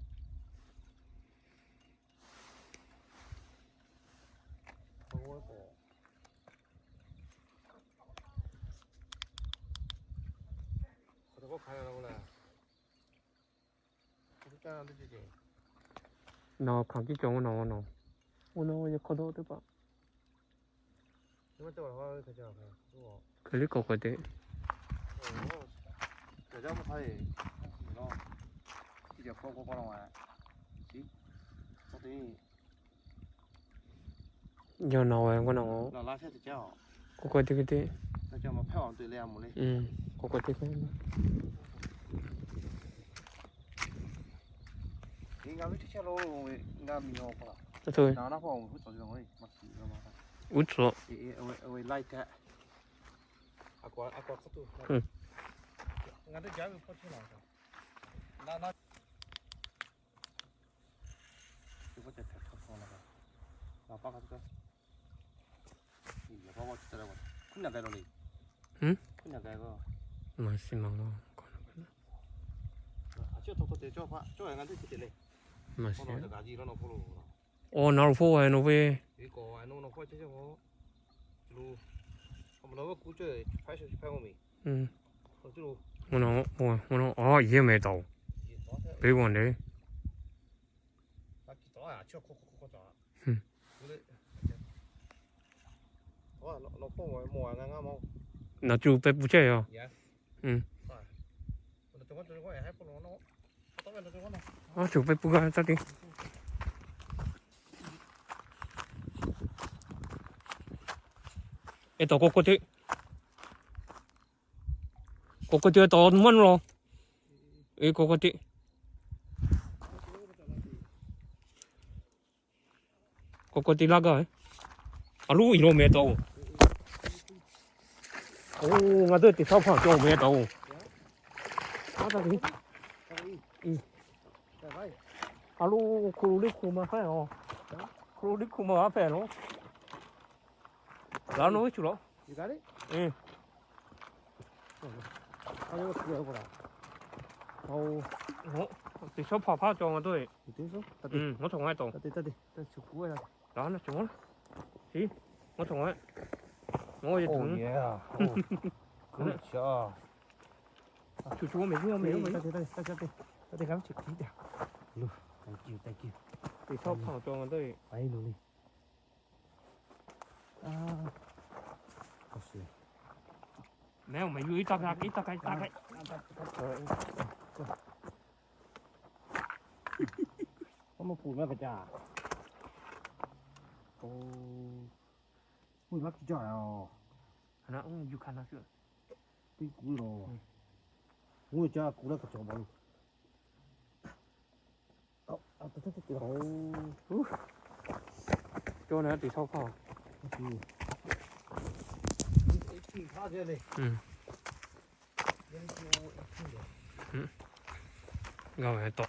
Nawˬ hk'aˬ kiˇ cawˬ, nawˬ, nawˬ, nawˬ yehˇ hkawˇ dawˬ teˇ hpaˍ. Hk'e liˇ k'awꞈ k'awꞈ te. Yawˇ nawˬ ve k'o nawˬ, k'oˆ k'oˆ teˇ hk'e te. K'oˆ k'oˆ teˇ hk'e. Uˉ tcuhˍ. Maˬ shiˍ maˬ lo. Maˬ shiˍ. Awˬ, naˬ lo hpawˇ ve nawˬ ve. Awˬ, yehˇ meh taw. Beˇ g'aw le. Nawˬ cuˬ pehˇ pun chehˇ yoˬ. Cuˬ pehˇ pun g'a caˇ te. E taw k'o k'oˆ teˇ. K'oˆ k'oˆ teˇ taw maˇ nuˇ lo. E k'oˆ k'oˆ teˇ. K'oˆ k'oˆ teˇ laˇ gaˇ ve. A loˉ, iˍ lo meh taw. Oˇ, ngaˬ dawˇ teꞈ shaˉ hpaˇ cawˬ meh taw. A loˉ, hk'oˆ lo liˇ hk'oˆ ma hpehꞈ lo. Hk'oˆ lo liˇ hk'oˆ ma hpehꞈ lo. Laꞈ naw ve cuˬ law. Teꞈ shaˉ hpaˇ hpaˇ cawˬ ngaˬ dawˇ. Ngaˬ htaꞈ ngaˬ taw. Laꞈ naw cawˬ ngaˬ. Ngaˬ htaꞈ ngaˬ. Ngaˬ ye tuˬ. Cuˬ cuˬ meh, meh, meh. Teꞈ shaˉ hpaˇ cawˬ ngaˬ dawˇ. Meh, meh yuˬ iˉ taˇ kaˇ, iˉ taˇ kaˇ, iˉ taˇ kaˇ. Maˇ puˬ maˇ kaꞈ caˇ. Oˇ, maˇ kiˇ caˇ a. Yuˬ hkanˍ na suh. Piˇ kuˬ lo. Ngaˬ hui caˇ kuˬ laˇ kaꞈ cawˬ baˬ lo. Cawˇ na teꞈ shaˉ hpaˇ. G'a ve taw.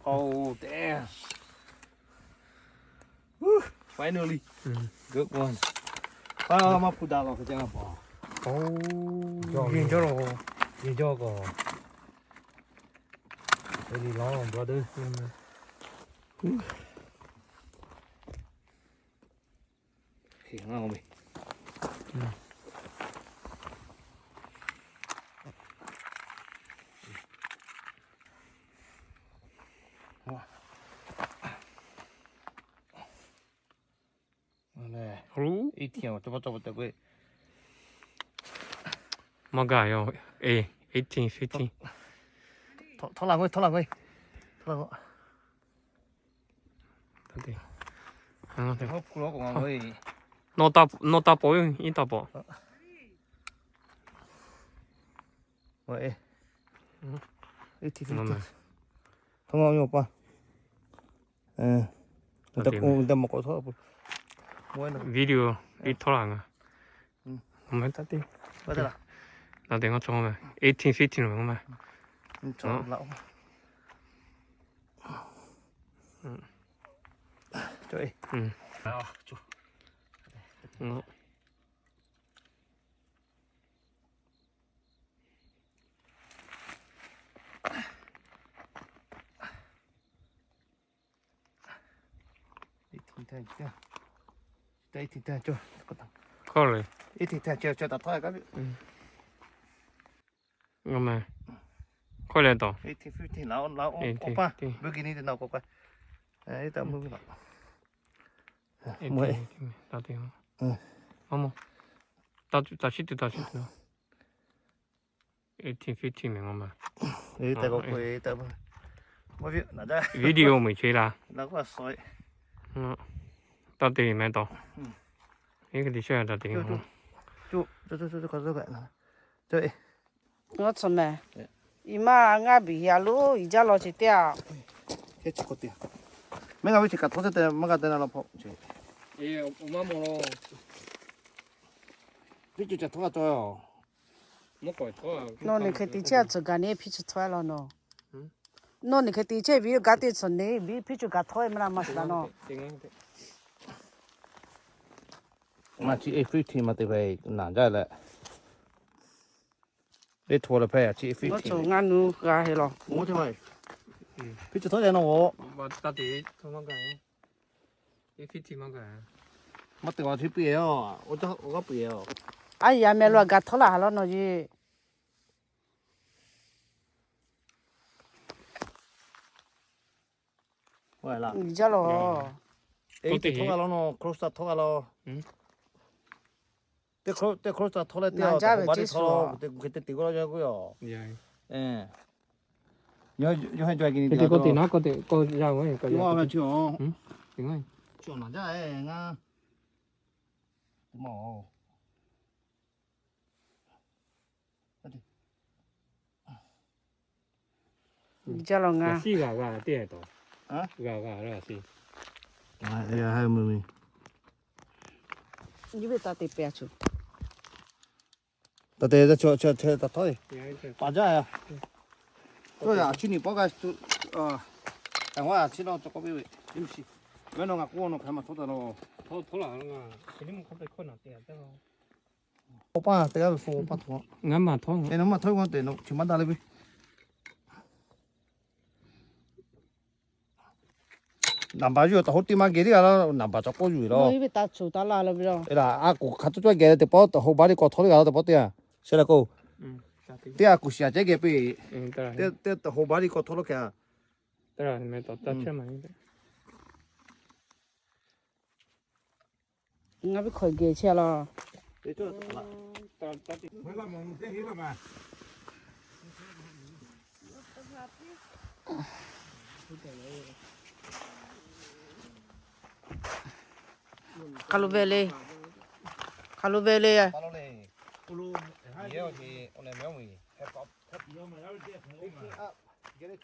Oh, damn. Woo, finally. Good one. A, maˇ hpu daꞈ law hk'e ca pa. Oh, yeˬ jawˇ lo. Yeˬ jawˇ k'o. Really long, brother. Hk'e ngaˇ ve. Maˇ gaˬ yoˬ. E, eighteen, fifteen. Htawˇ laˬ k'o, htawˇ laˬ k'o. Nawˬ taˇ pawˍ, iˉ taˇ pawˍ. Htawˇ ma awˬ pa. Video i htawˇ la ngaˬ. Ngaˬ te ngaˇ cawˬ ma. Eighteen fifteen lo ma. Hkawˇ le. Hkawˇ le tawˬ. Taꞈ shiˉ tuˬ, taꞈ shiˉ tuˬ. Eighteen fifteen meh ngaw ma. Video mui che la. Taˇ te meh taw. Iˉ hk'e te shawˇ taˇ te. Ngaˇ tcuh meh. I maˇ ngaˇ biˬ ya lo, i jaˇ law ce teˇ a. Mehˉ g'a ve chi kaꞈ htawˇ te maˇ g'a te na law hpawˇ. Piˇ cuˬ caˬ htawˇ g'a cawˬ. Nawˬ nehˬ hk'e te chehˇ a tcuhˬ gaˬ neˇ piˇ cuˬ htawˇ e law nawˬ. Nawˬ nehˬ hk'e te chehˇ ve yoˬ gaˇ te tcuhˬ neˇ piˇ cuˬ gaˬ htawˇ e maˇ la maˇ shiˍ la nawˬ. Ngaˇ chi eight fifty ma te ve naˬ jaˇ leh. Teˇ hto leh hpehˇ chi eight fifty. Ngaˇ nu g'a he law. Piˇ cuˬ htawˇ e nawˬ. Maˇ te g'a chi piˇ e yoˬ. Aˉ yaˇ meh lo a gaˬ htawˇ la ha law nawˬ yeˬ. Jaˇ law. Teˇ htawˇ g'a law nawˬ, close up htawˇ g'a law. Teˇ close up htawˇ leh teˇ a jaˇ ve teˇ htawˇ, teˇ gu hk'e te te k'oˆ laˇ jaˇ k'oˆ yoˬ. Yawˇ hui jaw k'ai ni te k'oˆ te naˉ k'oˆ te k'oˆ yaˇ ve k'oˆ yaˇ ve chi. Chi naˬ jaˇ e ngaˇ. Jaˇ law ngaˇ. G'a g'a teˇ a taw. G'a g'a g'a siˉ. Nyi ve taˇ te pehˬ a cuˬ. Taˇ te taˇ htawˇ e. Paˍ jaˇ a. Tawˇ yaꞈ chi niˬ pawˆ g'a tuˬ. Taˍ g'aˇ chi nawˇ cawˬ k'oˆ piˇ ve. Mehˉ nawˬ ngaˬ k'oˆ nawˬ hk'aˬ ma htawˇ taˍ law. Htawˇ htawˇ la ngaˇ. Oˇ paˇ teˇ g'aˇ ve fo paˇ htawˇ. Ngaˇ maˇ htawˇ. Eˬ, nawˬ maˇ htawˇ g'aˇ te nawˬ chi maˇ daꞈ le ve. Naˍ baˬ yuˬ taˍ hoˉ teˇ maˇ geh teˇ g'aˇ laˇ, naˍ baˬ cawˬ k'oˆ yuˬ ve law. Ve taˇ cuˬ taˇ laˇ law ve law. Eˬ, a kuˬ hk'a tuˉ cawˇ geh teˇ pawˆ, taˍ hoˉ baˆ teˇ k'awꞈ htawˇ teˇ g'aˇ laˇ teˇ pawˆ teˇ a. Sheˍ la k'o, teˇ a kuˬ shiˍ a ceh geh piˇ. Teˇ taˍ hoˉ baˆ teˇ k'awꞈ htawˇ lo hk'e a. Ngaˇ ve hkawꞈ geh chehˇ law. Hk'a lo ve le. Hk'a lo ve le.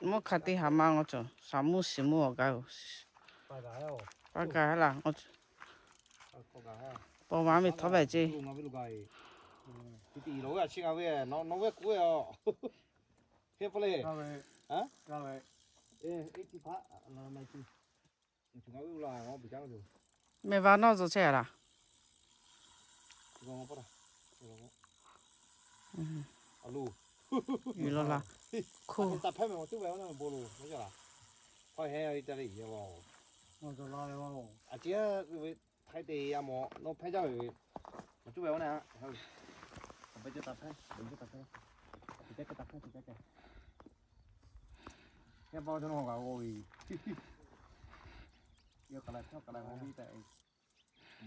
Mvuhˇ hk'a teˇ ha ma ngaw cawˬ, shaˍ muˇ shiˍ muˇ awˬ gaˇ-oˬ. Paˇ gaˬ laˇ. Paw ma miˬ htawˇ ve ceˇ. Mehˬ va nawˇ zuhˬ chehˇ a laˇ. Yuˬ law la. Hkoˇ. Htaiˇ te ya mawˬ, nawˬ hpehˇ jaˇ ve, awˬ hpehˇ jaˇ ve, awˬ cuˇ ve awˬ na, awˬ hpehˇ jaˇ taˍ hpehˇ, awˬ hpehˇ jaˇ taˍ hpehˇ, awˬ hpehˇ jaˇ taˍ hpehˇ, awˬ hpehˇ jaˇ taˍ hpehˇ. Yaˇ paˇ cawˬ nawˇ g'a-o ve. Yaˇ k'aˍ lai hkawˇ k'aˍ lai mawˬ ve tehꞈ,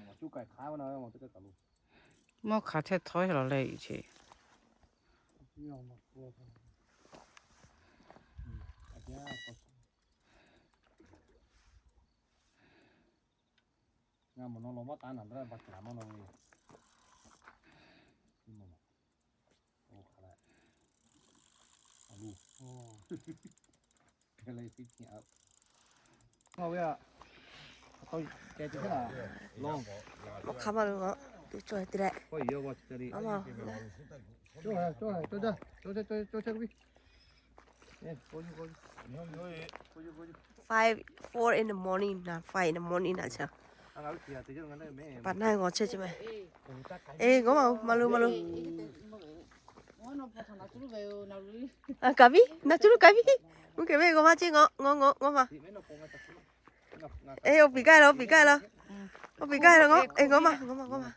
mawˬ cuˇ k'ai hk'aˉ ve na mawˬ teˇ kaˇ kaꞈ lo. Mawˇ hk'aˬ htehˇ htawˇ e law leh iˉ che. Ngaˬ mawˬ nawˬ law maˇ taˍ naˬ dawˇ la ba kaˍ maˇ law ve. Awˬ hk'aˬ ma lo k'o, tuˬ cawˬ te leh. Aˬ ma, five, four in the morning na, five in the morning na cha. Pa na ngawˬ chehˇ chi ma. E, ngawˬ ma, ma lo, ma lo. Kaˍ piˇ, na cuˇ lo kaˍ piˇ. Mvuhˇ kehˬ ve ngawˬ ma chi ngawˬ, ngawˬ, ngawˬ, ngawˬ ma. E, oˇ piˍ gaˇ la, oˇ piˍ gaˇ la. Oˇ piˍ gaˇ la ngawˬ. E, ngawˬ ma, ngawˬ ma, ngawˬ ma.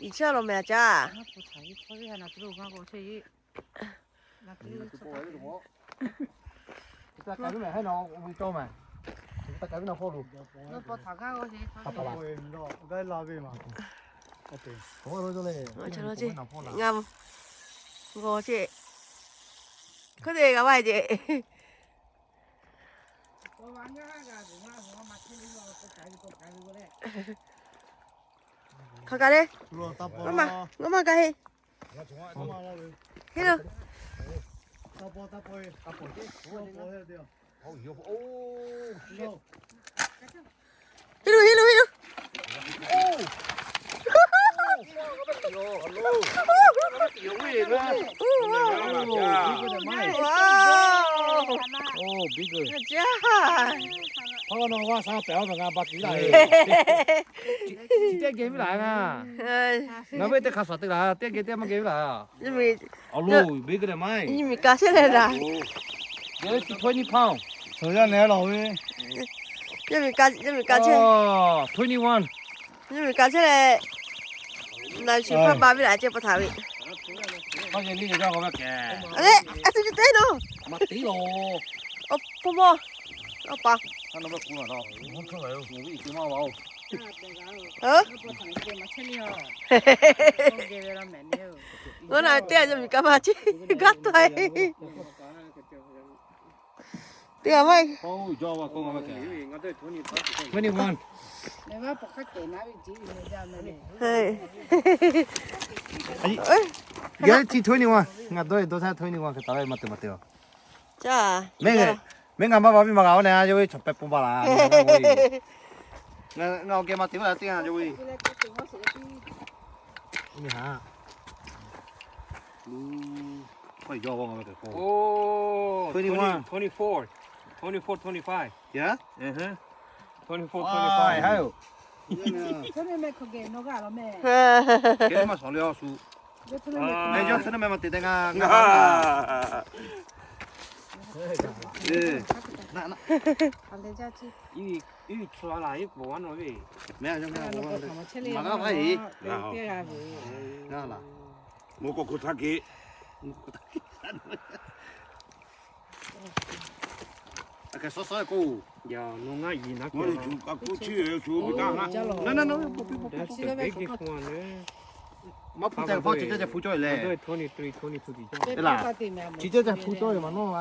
Iˉ chehˇ lo meh a caˇ. Ngaˬ g'aw chehˇ. Hk'e te g'a maˇ ceh. Hk'aˬ kaꞈ le. Ngawˬ ma, ngawˬ ma kaꞈ heˆ. Heˆ lo. Heˆ lo, heˆ lo, heˆ lo. Wow. Oh, bigger. Good job. Hk'aw lo nawˬ g'a sha pehꞈ a, ngaˬ ba tiˉ laˬ. Chi teˇ geh viˉ laˬ ngaˬ. Ngaˬ ve teˇ hk'aˬ shaˍ te laˬ, teˇ geh teˇ maˇ geh viˉ laˬ. Awˬ lo, bigger than mine. Nyi miˬ ka chehˇ leh daꞈ. Yawˇ chi twenty pound. Suhˍ yaˇ nehˬ lawˬ ve. Yawˇ miˬ ka, yawˇ miˬ ka chehˇ. Twenty one. Yawˇ miˬ ka chehˇ leh, na shu hpaˇ ba viˉ laˬ ceh pa htaꞈ ve. A le, a tu te nawˬ. Maˇ te lawˬ. Awˬ hpawˇ mawˇ. Awˬ pa. Ngaˬ na teˇ g'aˇ yawˇ miˬ ka maˇ chehˇ gaˇ taw e. Teˇ g'aˇ maˇ. Twenty one. Yaˇ chi twenty one. Ngaˬ dawˇ e dawˇ htaˇ twenty one hk'e taˍ ve maˇ te maˇ te a. Mehˆ ngaˬ maˇ ba viˉ maˇ g'a oˇ neh a yawˇ ve chaw pehꞈ pon ba laˬ. Ngaˬ awˬ geh maˇ te maˇ te a yawˇ ve. Twenty one. Twenty four, twenty four, twenty five. Yeah? Uh-huh. Twenty four, twenty five. Hai. Kehˉ maˇ shawˍ le a shu. Mehˆ yawˇ htaˇ naˇ meh maˇ te te ngaˬ. Mehˆ yawˇ htaˇ naˇ meh maˇ te te ngaˬ. Mawˬ k'o hk'o htaˇ ke. A hk'e sawˉ sawˉ k'o. Maˇ hpu ceh hpawˇ ceh ceh hpu cawˇ e leh. Chi ceh ceh hpu cawˇ e maˇ nawˉ.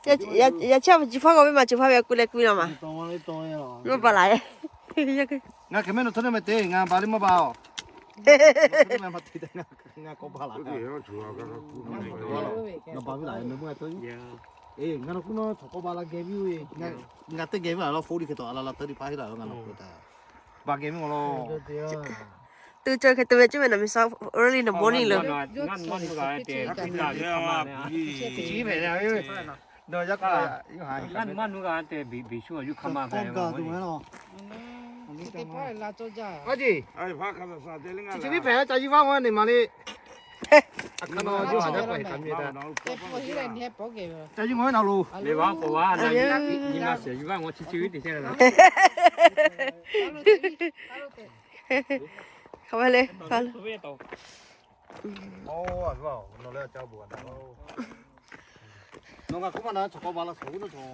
Yaꞈ chi a ma ci hpaˇ k'awꞈ ve maˇ ci hpaˇ ve a k'oˆ leh k'oˆ ve la maˇ. Maˇ ba laˬ e. Ngaˬ hk'e mehˆ nawˬ htaˇ naˇ meh te ngaˬ ba le maˇ ba a. Ngaˬ k'awꞈ ba laˬ. Ngaˬ ba viˉ laˬ meh mvuhˇ a tawˇ. Eˬ, ngaˬ nawˬ k'oˆ nawˉ chaw k'awꞈ ba la geh viˉ ve. Ngaˬ teˇ geh viˉ laˬ lawˇ, phone hk'e taw a la la tawˇ teˇ hpaˍ heˆ laˬ ngaˬ nawˬ k'oˆ taꞈ. Ba geh viˉ law. Tuˬ cawˬ hk'e te ve ceˇ meh nawˬ miˬ sa early in the morning lo. Chi ve nawˬ yaˇ k'o, ngaˇ maˇ nuˇ g'a te, beˬ shu a yuˇ hk'a ma ga. Chi chi viˉ hpehꞈ ca yuˇ vaˇ maˇ neˬ ma le. A hk'aˇ nawˬ yuˇ haˍ jaˇ k'o, ca yuˇ maˇ ve na lo. Nyi ma shehˍ yuˇ vaˇ ngaw chi chi viˉ te chehˇ la. Hk'a ma le, hk'a lo. Nawˬ ngaˬ k'oˆ maˇ na chaw k'awꞈ ba la shawˍ g'uˇ nawˉ chaw.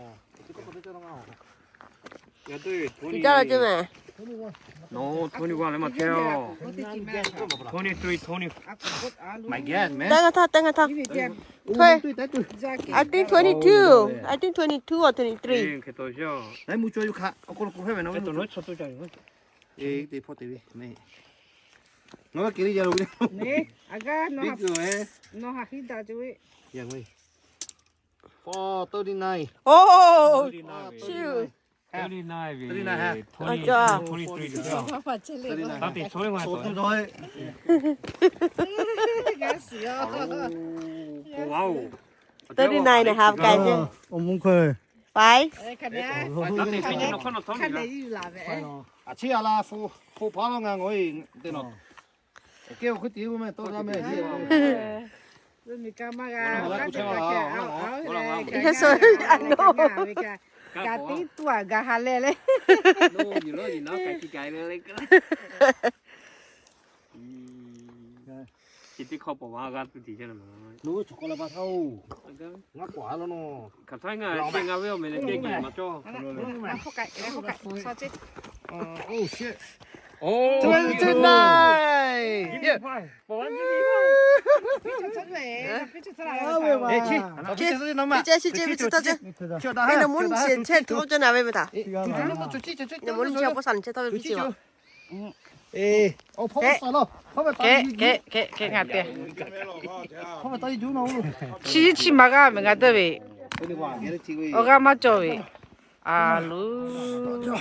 Chi k'oˆ k'oˆ teˇ cawˇ nawˉ ngaˬ. Jaˇ la ceˇ meh. No, twenty-one แล้ว มาเที่ยว twenty-three, twenty. My guess, man. Teˇ g'aˇ htaˇ, teˇ g'aˇ htaˇ. Twe- I think twenty-two. I think twenty-two or twenty-three. Laiˉ mvuhˇ cawˇ yuˬ hk'aˇ, awˬ hk'aw lo k'oˆ hpehˇ ve na ve. Eˬ, teˇ hpawˇ te ve meh. Nawˬ g'a kehˬ le ya lo ve. Big girl, eh. Nawˬ ha hiˉ daꞈ cawˬ ve. Ya ve. Four thirty-nine. Oh, shoot. Thirty-nine ve. Thirty-nine ha. Twenty, twenty-three. Thirty-nine. Thirty-nine and a half, guys. Five. Yes, sir. I know. Ka tiˉ tuˬ a ga ha leh le. Chi teˇ hkawˇ paw wa g'a tuˬ tiˬ chehˇ na ma. Lo chaw k'aw la pa htaˇ-oˬ, ngaˇ k'awꞈ a law nawˬ. Hk'aˬ htaˇ ngaˬ chi ngaˬ ve awˬ meh leh kehˉ geh maˇ cawˇ. Twenty-nine. Nawˬ mvuhˇ nyi chi chehˇ htawˇ cawˇ na ve meh htaꞈ. Nawˬ mvuhˇ nyi chi chehˇ htawˇ cawˇ na ve meh htaꞈ. Nawˬ mvuhˇ nyi chi a paw shaˍ nyi chehˇ htawˇ ve piˇ chi a. Kehˉ, kehˉ, kehˉ, kehˉ ngaˬ te. Chi, chi ma g'a meh ngaˬ te ve. Awˬ g'aˇ maˇ cawˬ ve. A luˬ.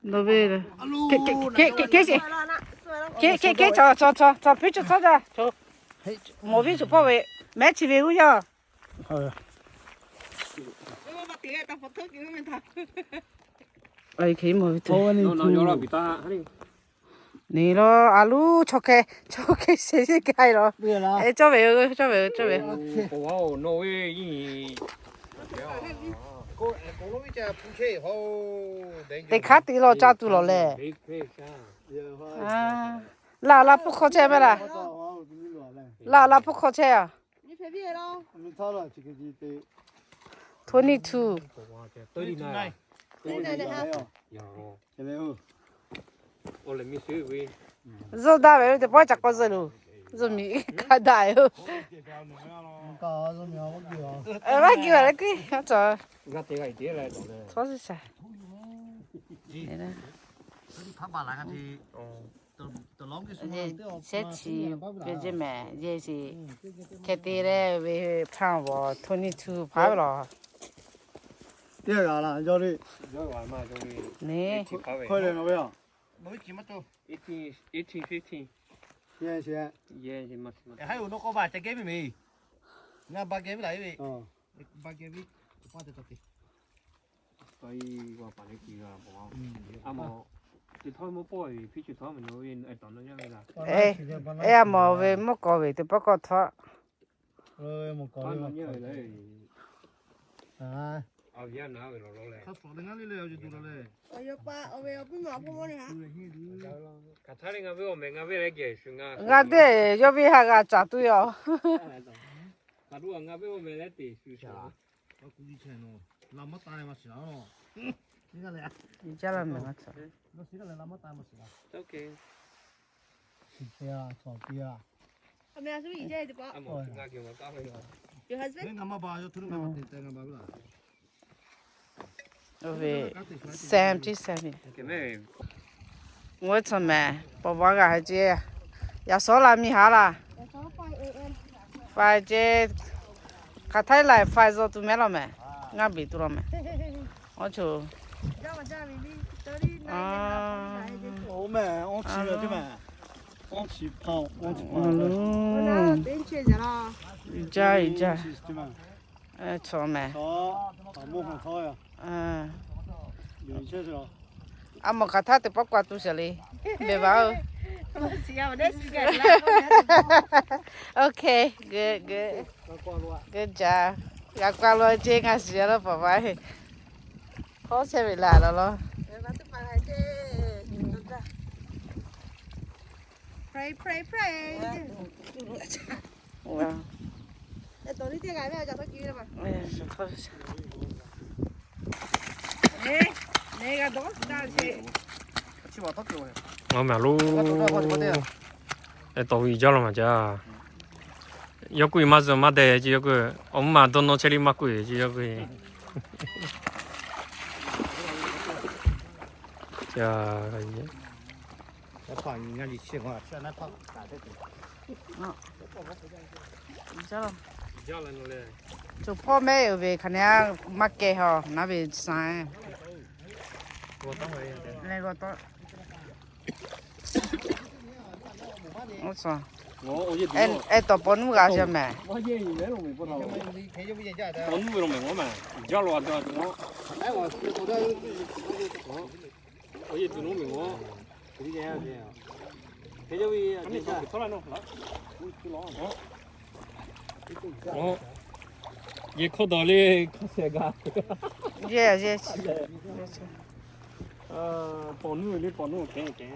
Nawˬ ve, kehˉ, kehˉ, kehˉ, kehˉ, kehˉ, kehˉ, chaw, chaw, chaw, chaw piˇ chi tawˇ caˇ. Mawˬ viˉ chi hpawˇ ve, mehˉ chi ve g'uˇ yaˇ. Ni lo, a luˬ, chaw hkeh, chaw hkeh sheˍ sheˍ k'ai lo. Cawˇ ve, cawˇ ve, cawˇ ve. Teˇ hk'aˇ te lo caˇ tuˬ lawˬ lehˬ. Laˬ, laˬ hpuˇ hk'aw chehˇ meh laˬ. Laˬ, laˬ hpuˇ hk'aw chehˇ a. Twenty-two. Zuhˇ da� ve teˇ pawˆ ca k'awꞈ zuhˇ loˬ. Zuhˇ miˬ hkanˍ daꞈ yoˬ. Maˇ geh a leh kuiˬ a tawˬ. Tawˇ suh shaˍ. Shehˉ chi ve ceˇ mehˍ, yehˬ sheˍ. Hk'e te leh ve hpaˇ g'awˬ twenty-two hpaˇ ve laˬ. Teˇ g'aˇ la yawˇ le. Neˇ. Eighteen, fifteen. Yehˬ sheˍ. Yehˬ sheˍ ma. Haiˉ oˬ nawˬ k'awꞈ baˬ ca geh ve meh. Ngaˬ ba geh ve laˬ ve. Ba geh ve. Eˬ, a mawˬ ve mvuhˇ k'aw ve teˇ pawˆ k'awꞈ htawˇ. Ngaˬ teˇ yawˇ ve ha g'a caˍ tuˬ yoˬ. Jaˇ la mehˍ ma caˍ. Oˇ ve Sam tiˉ Sam ve. Ngaˬ hui chaw mehˍ, paw paw g'a ha ceˇ. Yaꞈ shawˉ la miˇ haˉ laˇ. Five ceˇ. Hk'aˬ htaˇ laiˬ five zaw tuˬ mehˍ law mehˍ. Ngaˇ beˬ tuˬ law mehˍ. Awˬ choˬ. Jaˇ jaˇ. Chaw mehˍ. A mawˬ hk'aˬ htaˇ teˇ pawˆ k'awꞈ tuˬ shaˍ le. Beˬ baˬ oˬ. Okay, good, good. Good job. G'a k'aw lo ceˇ ngaˬ shiˍ a lo paw paw. Hawˉ chehˇ ve laˬ law law. Pray, pray, pray. Ngaˬ meh lo. Tawˬ ve jaˇ law maˬ jaˇ. Yawˇ k'oˆ ve maˇ zuhˬ maˇ deh ce yawˇ k'oˆ. Awˬ mvuhˇ maˬ dawˇ nawˇ chehˇ le maˇ k'oˆ ve ce yawˇ k'oˆ. Cawˬ hpawˇ mehˆ uiˍ ve hk'aˬ nehˬ maˇ keh haw naˉ ve saˍ. Ehˉ tawˍ paw nuˇ g'a jaˇ mehˍ. Yehˬ hkawˇ dawˬ le hkawˇ shehˍ g'a. Yehˬ yehˬ. Paw nuˇ le paw nuˇ kehˉ kehˉ.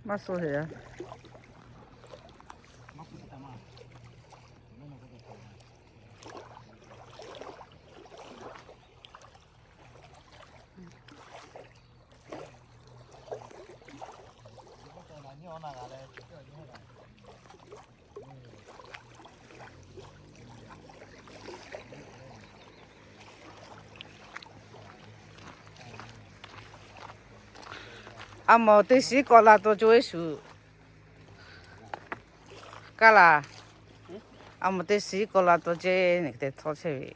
Maˇ suh heꞈ. A mawˬ teˇ shiˉ k'awꞈ la taw co-e shuˍ. Kaˇ laˬ. A mawˬ teˇ shiˉ k'awꞈ la taw ce nyi te htawˇ chehˇ ve.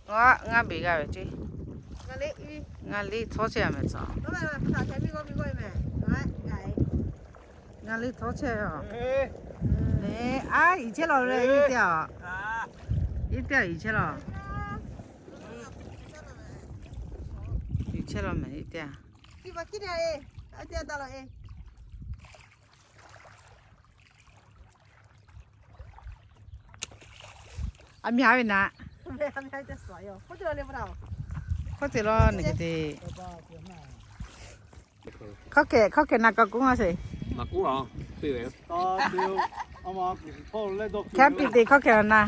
Ngaˇ, ngaˇ beˬ g'a ve ce. Ngaˇ liˇ htawˇ chehˇ a mehˍ tcuh. Ngaˇ liˇ htawˇ chehˇ a. Aˉ, iˉ chehˇ law le iˉ teˇ a. Iˉ teˇ a iˉ chehˇ law. Iˉ chehˇ law mehˍ iˉ teˇ a. A myaꞈ ve naꞈ. Hkawˇ te law nyi te. Hkawˇ hkeh, hkawˇ hkeh na kaꞈ k'oˆ maˇ sheˍ. Hkehˉ piˇ te hkawˇ hkeh na.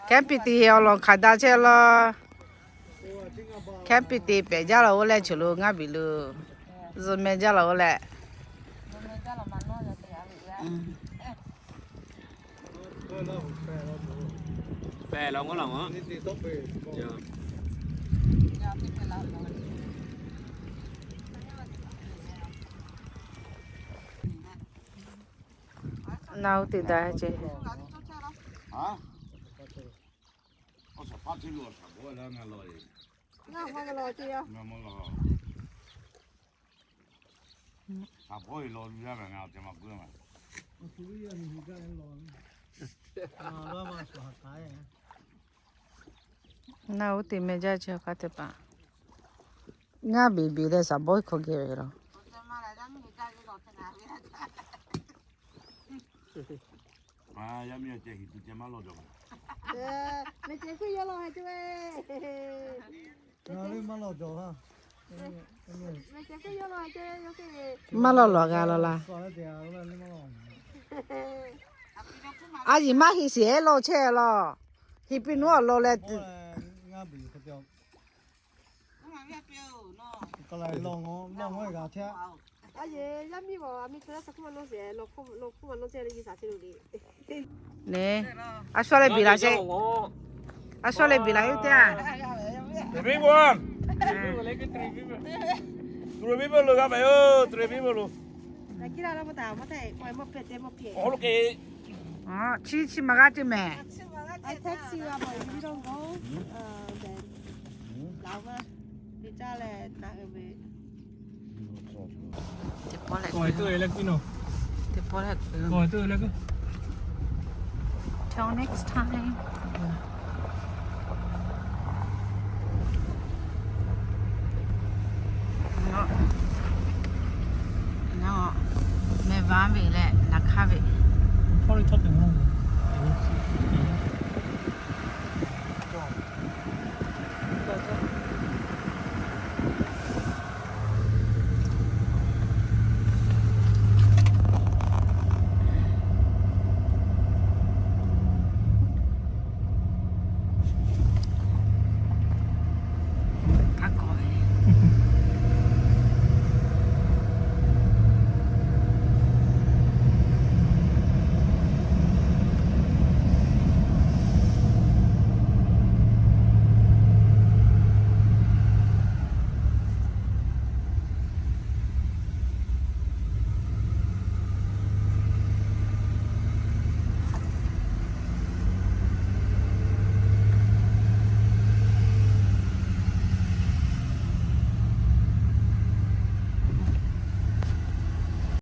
Hkehˉ piˇ te awˬ lawn hk'aˬ daꞈ chehˇ law. Hkehˉ piˇ te pehꞈ jaˇ law oˇ leh choˬ lo ngaˇ biˬ lo. Zuhꞈ meh jaˇ law oˇ leh. Naˬ hu te daꞈ ce. Naˬ hu te meh jaˇ ce hk'a te paˍ. Ngaˇ beˬ beˬ leh saˍ bawˇ hkawˇ geh ve laˬ. Maˇ lawˬ lawˬ g'a law laˇ. A yiˬ maˇ heˆ shiˍ ehˉ law chehˇ law. Heˍ piˇ nuˇ awˬ lawn leh. Neh, a shu leh biˬ laˬ sheˍ. A shu leh biˬ laˬ iˉ teˇ a. Chi chi maˬ g'a ce mehˍ. Teˇ pawˆ leh, teˇ pawˆ leh. Till next time. Vaˇ ve leh naˍ hk'aˇ ve hpawˇ le htawˇ te mvuhˇ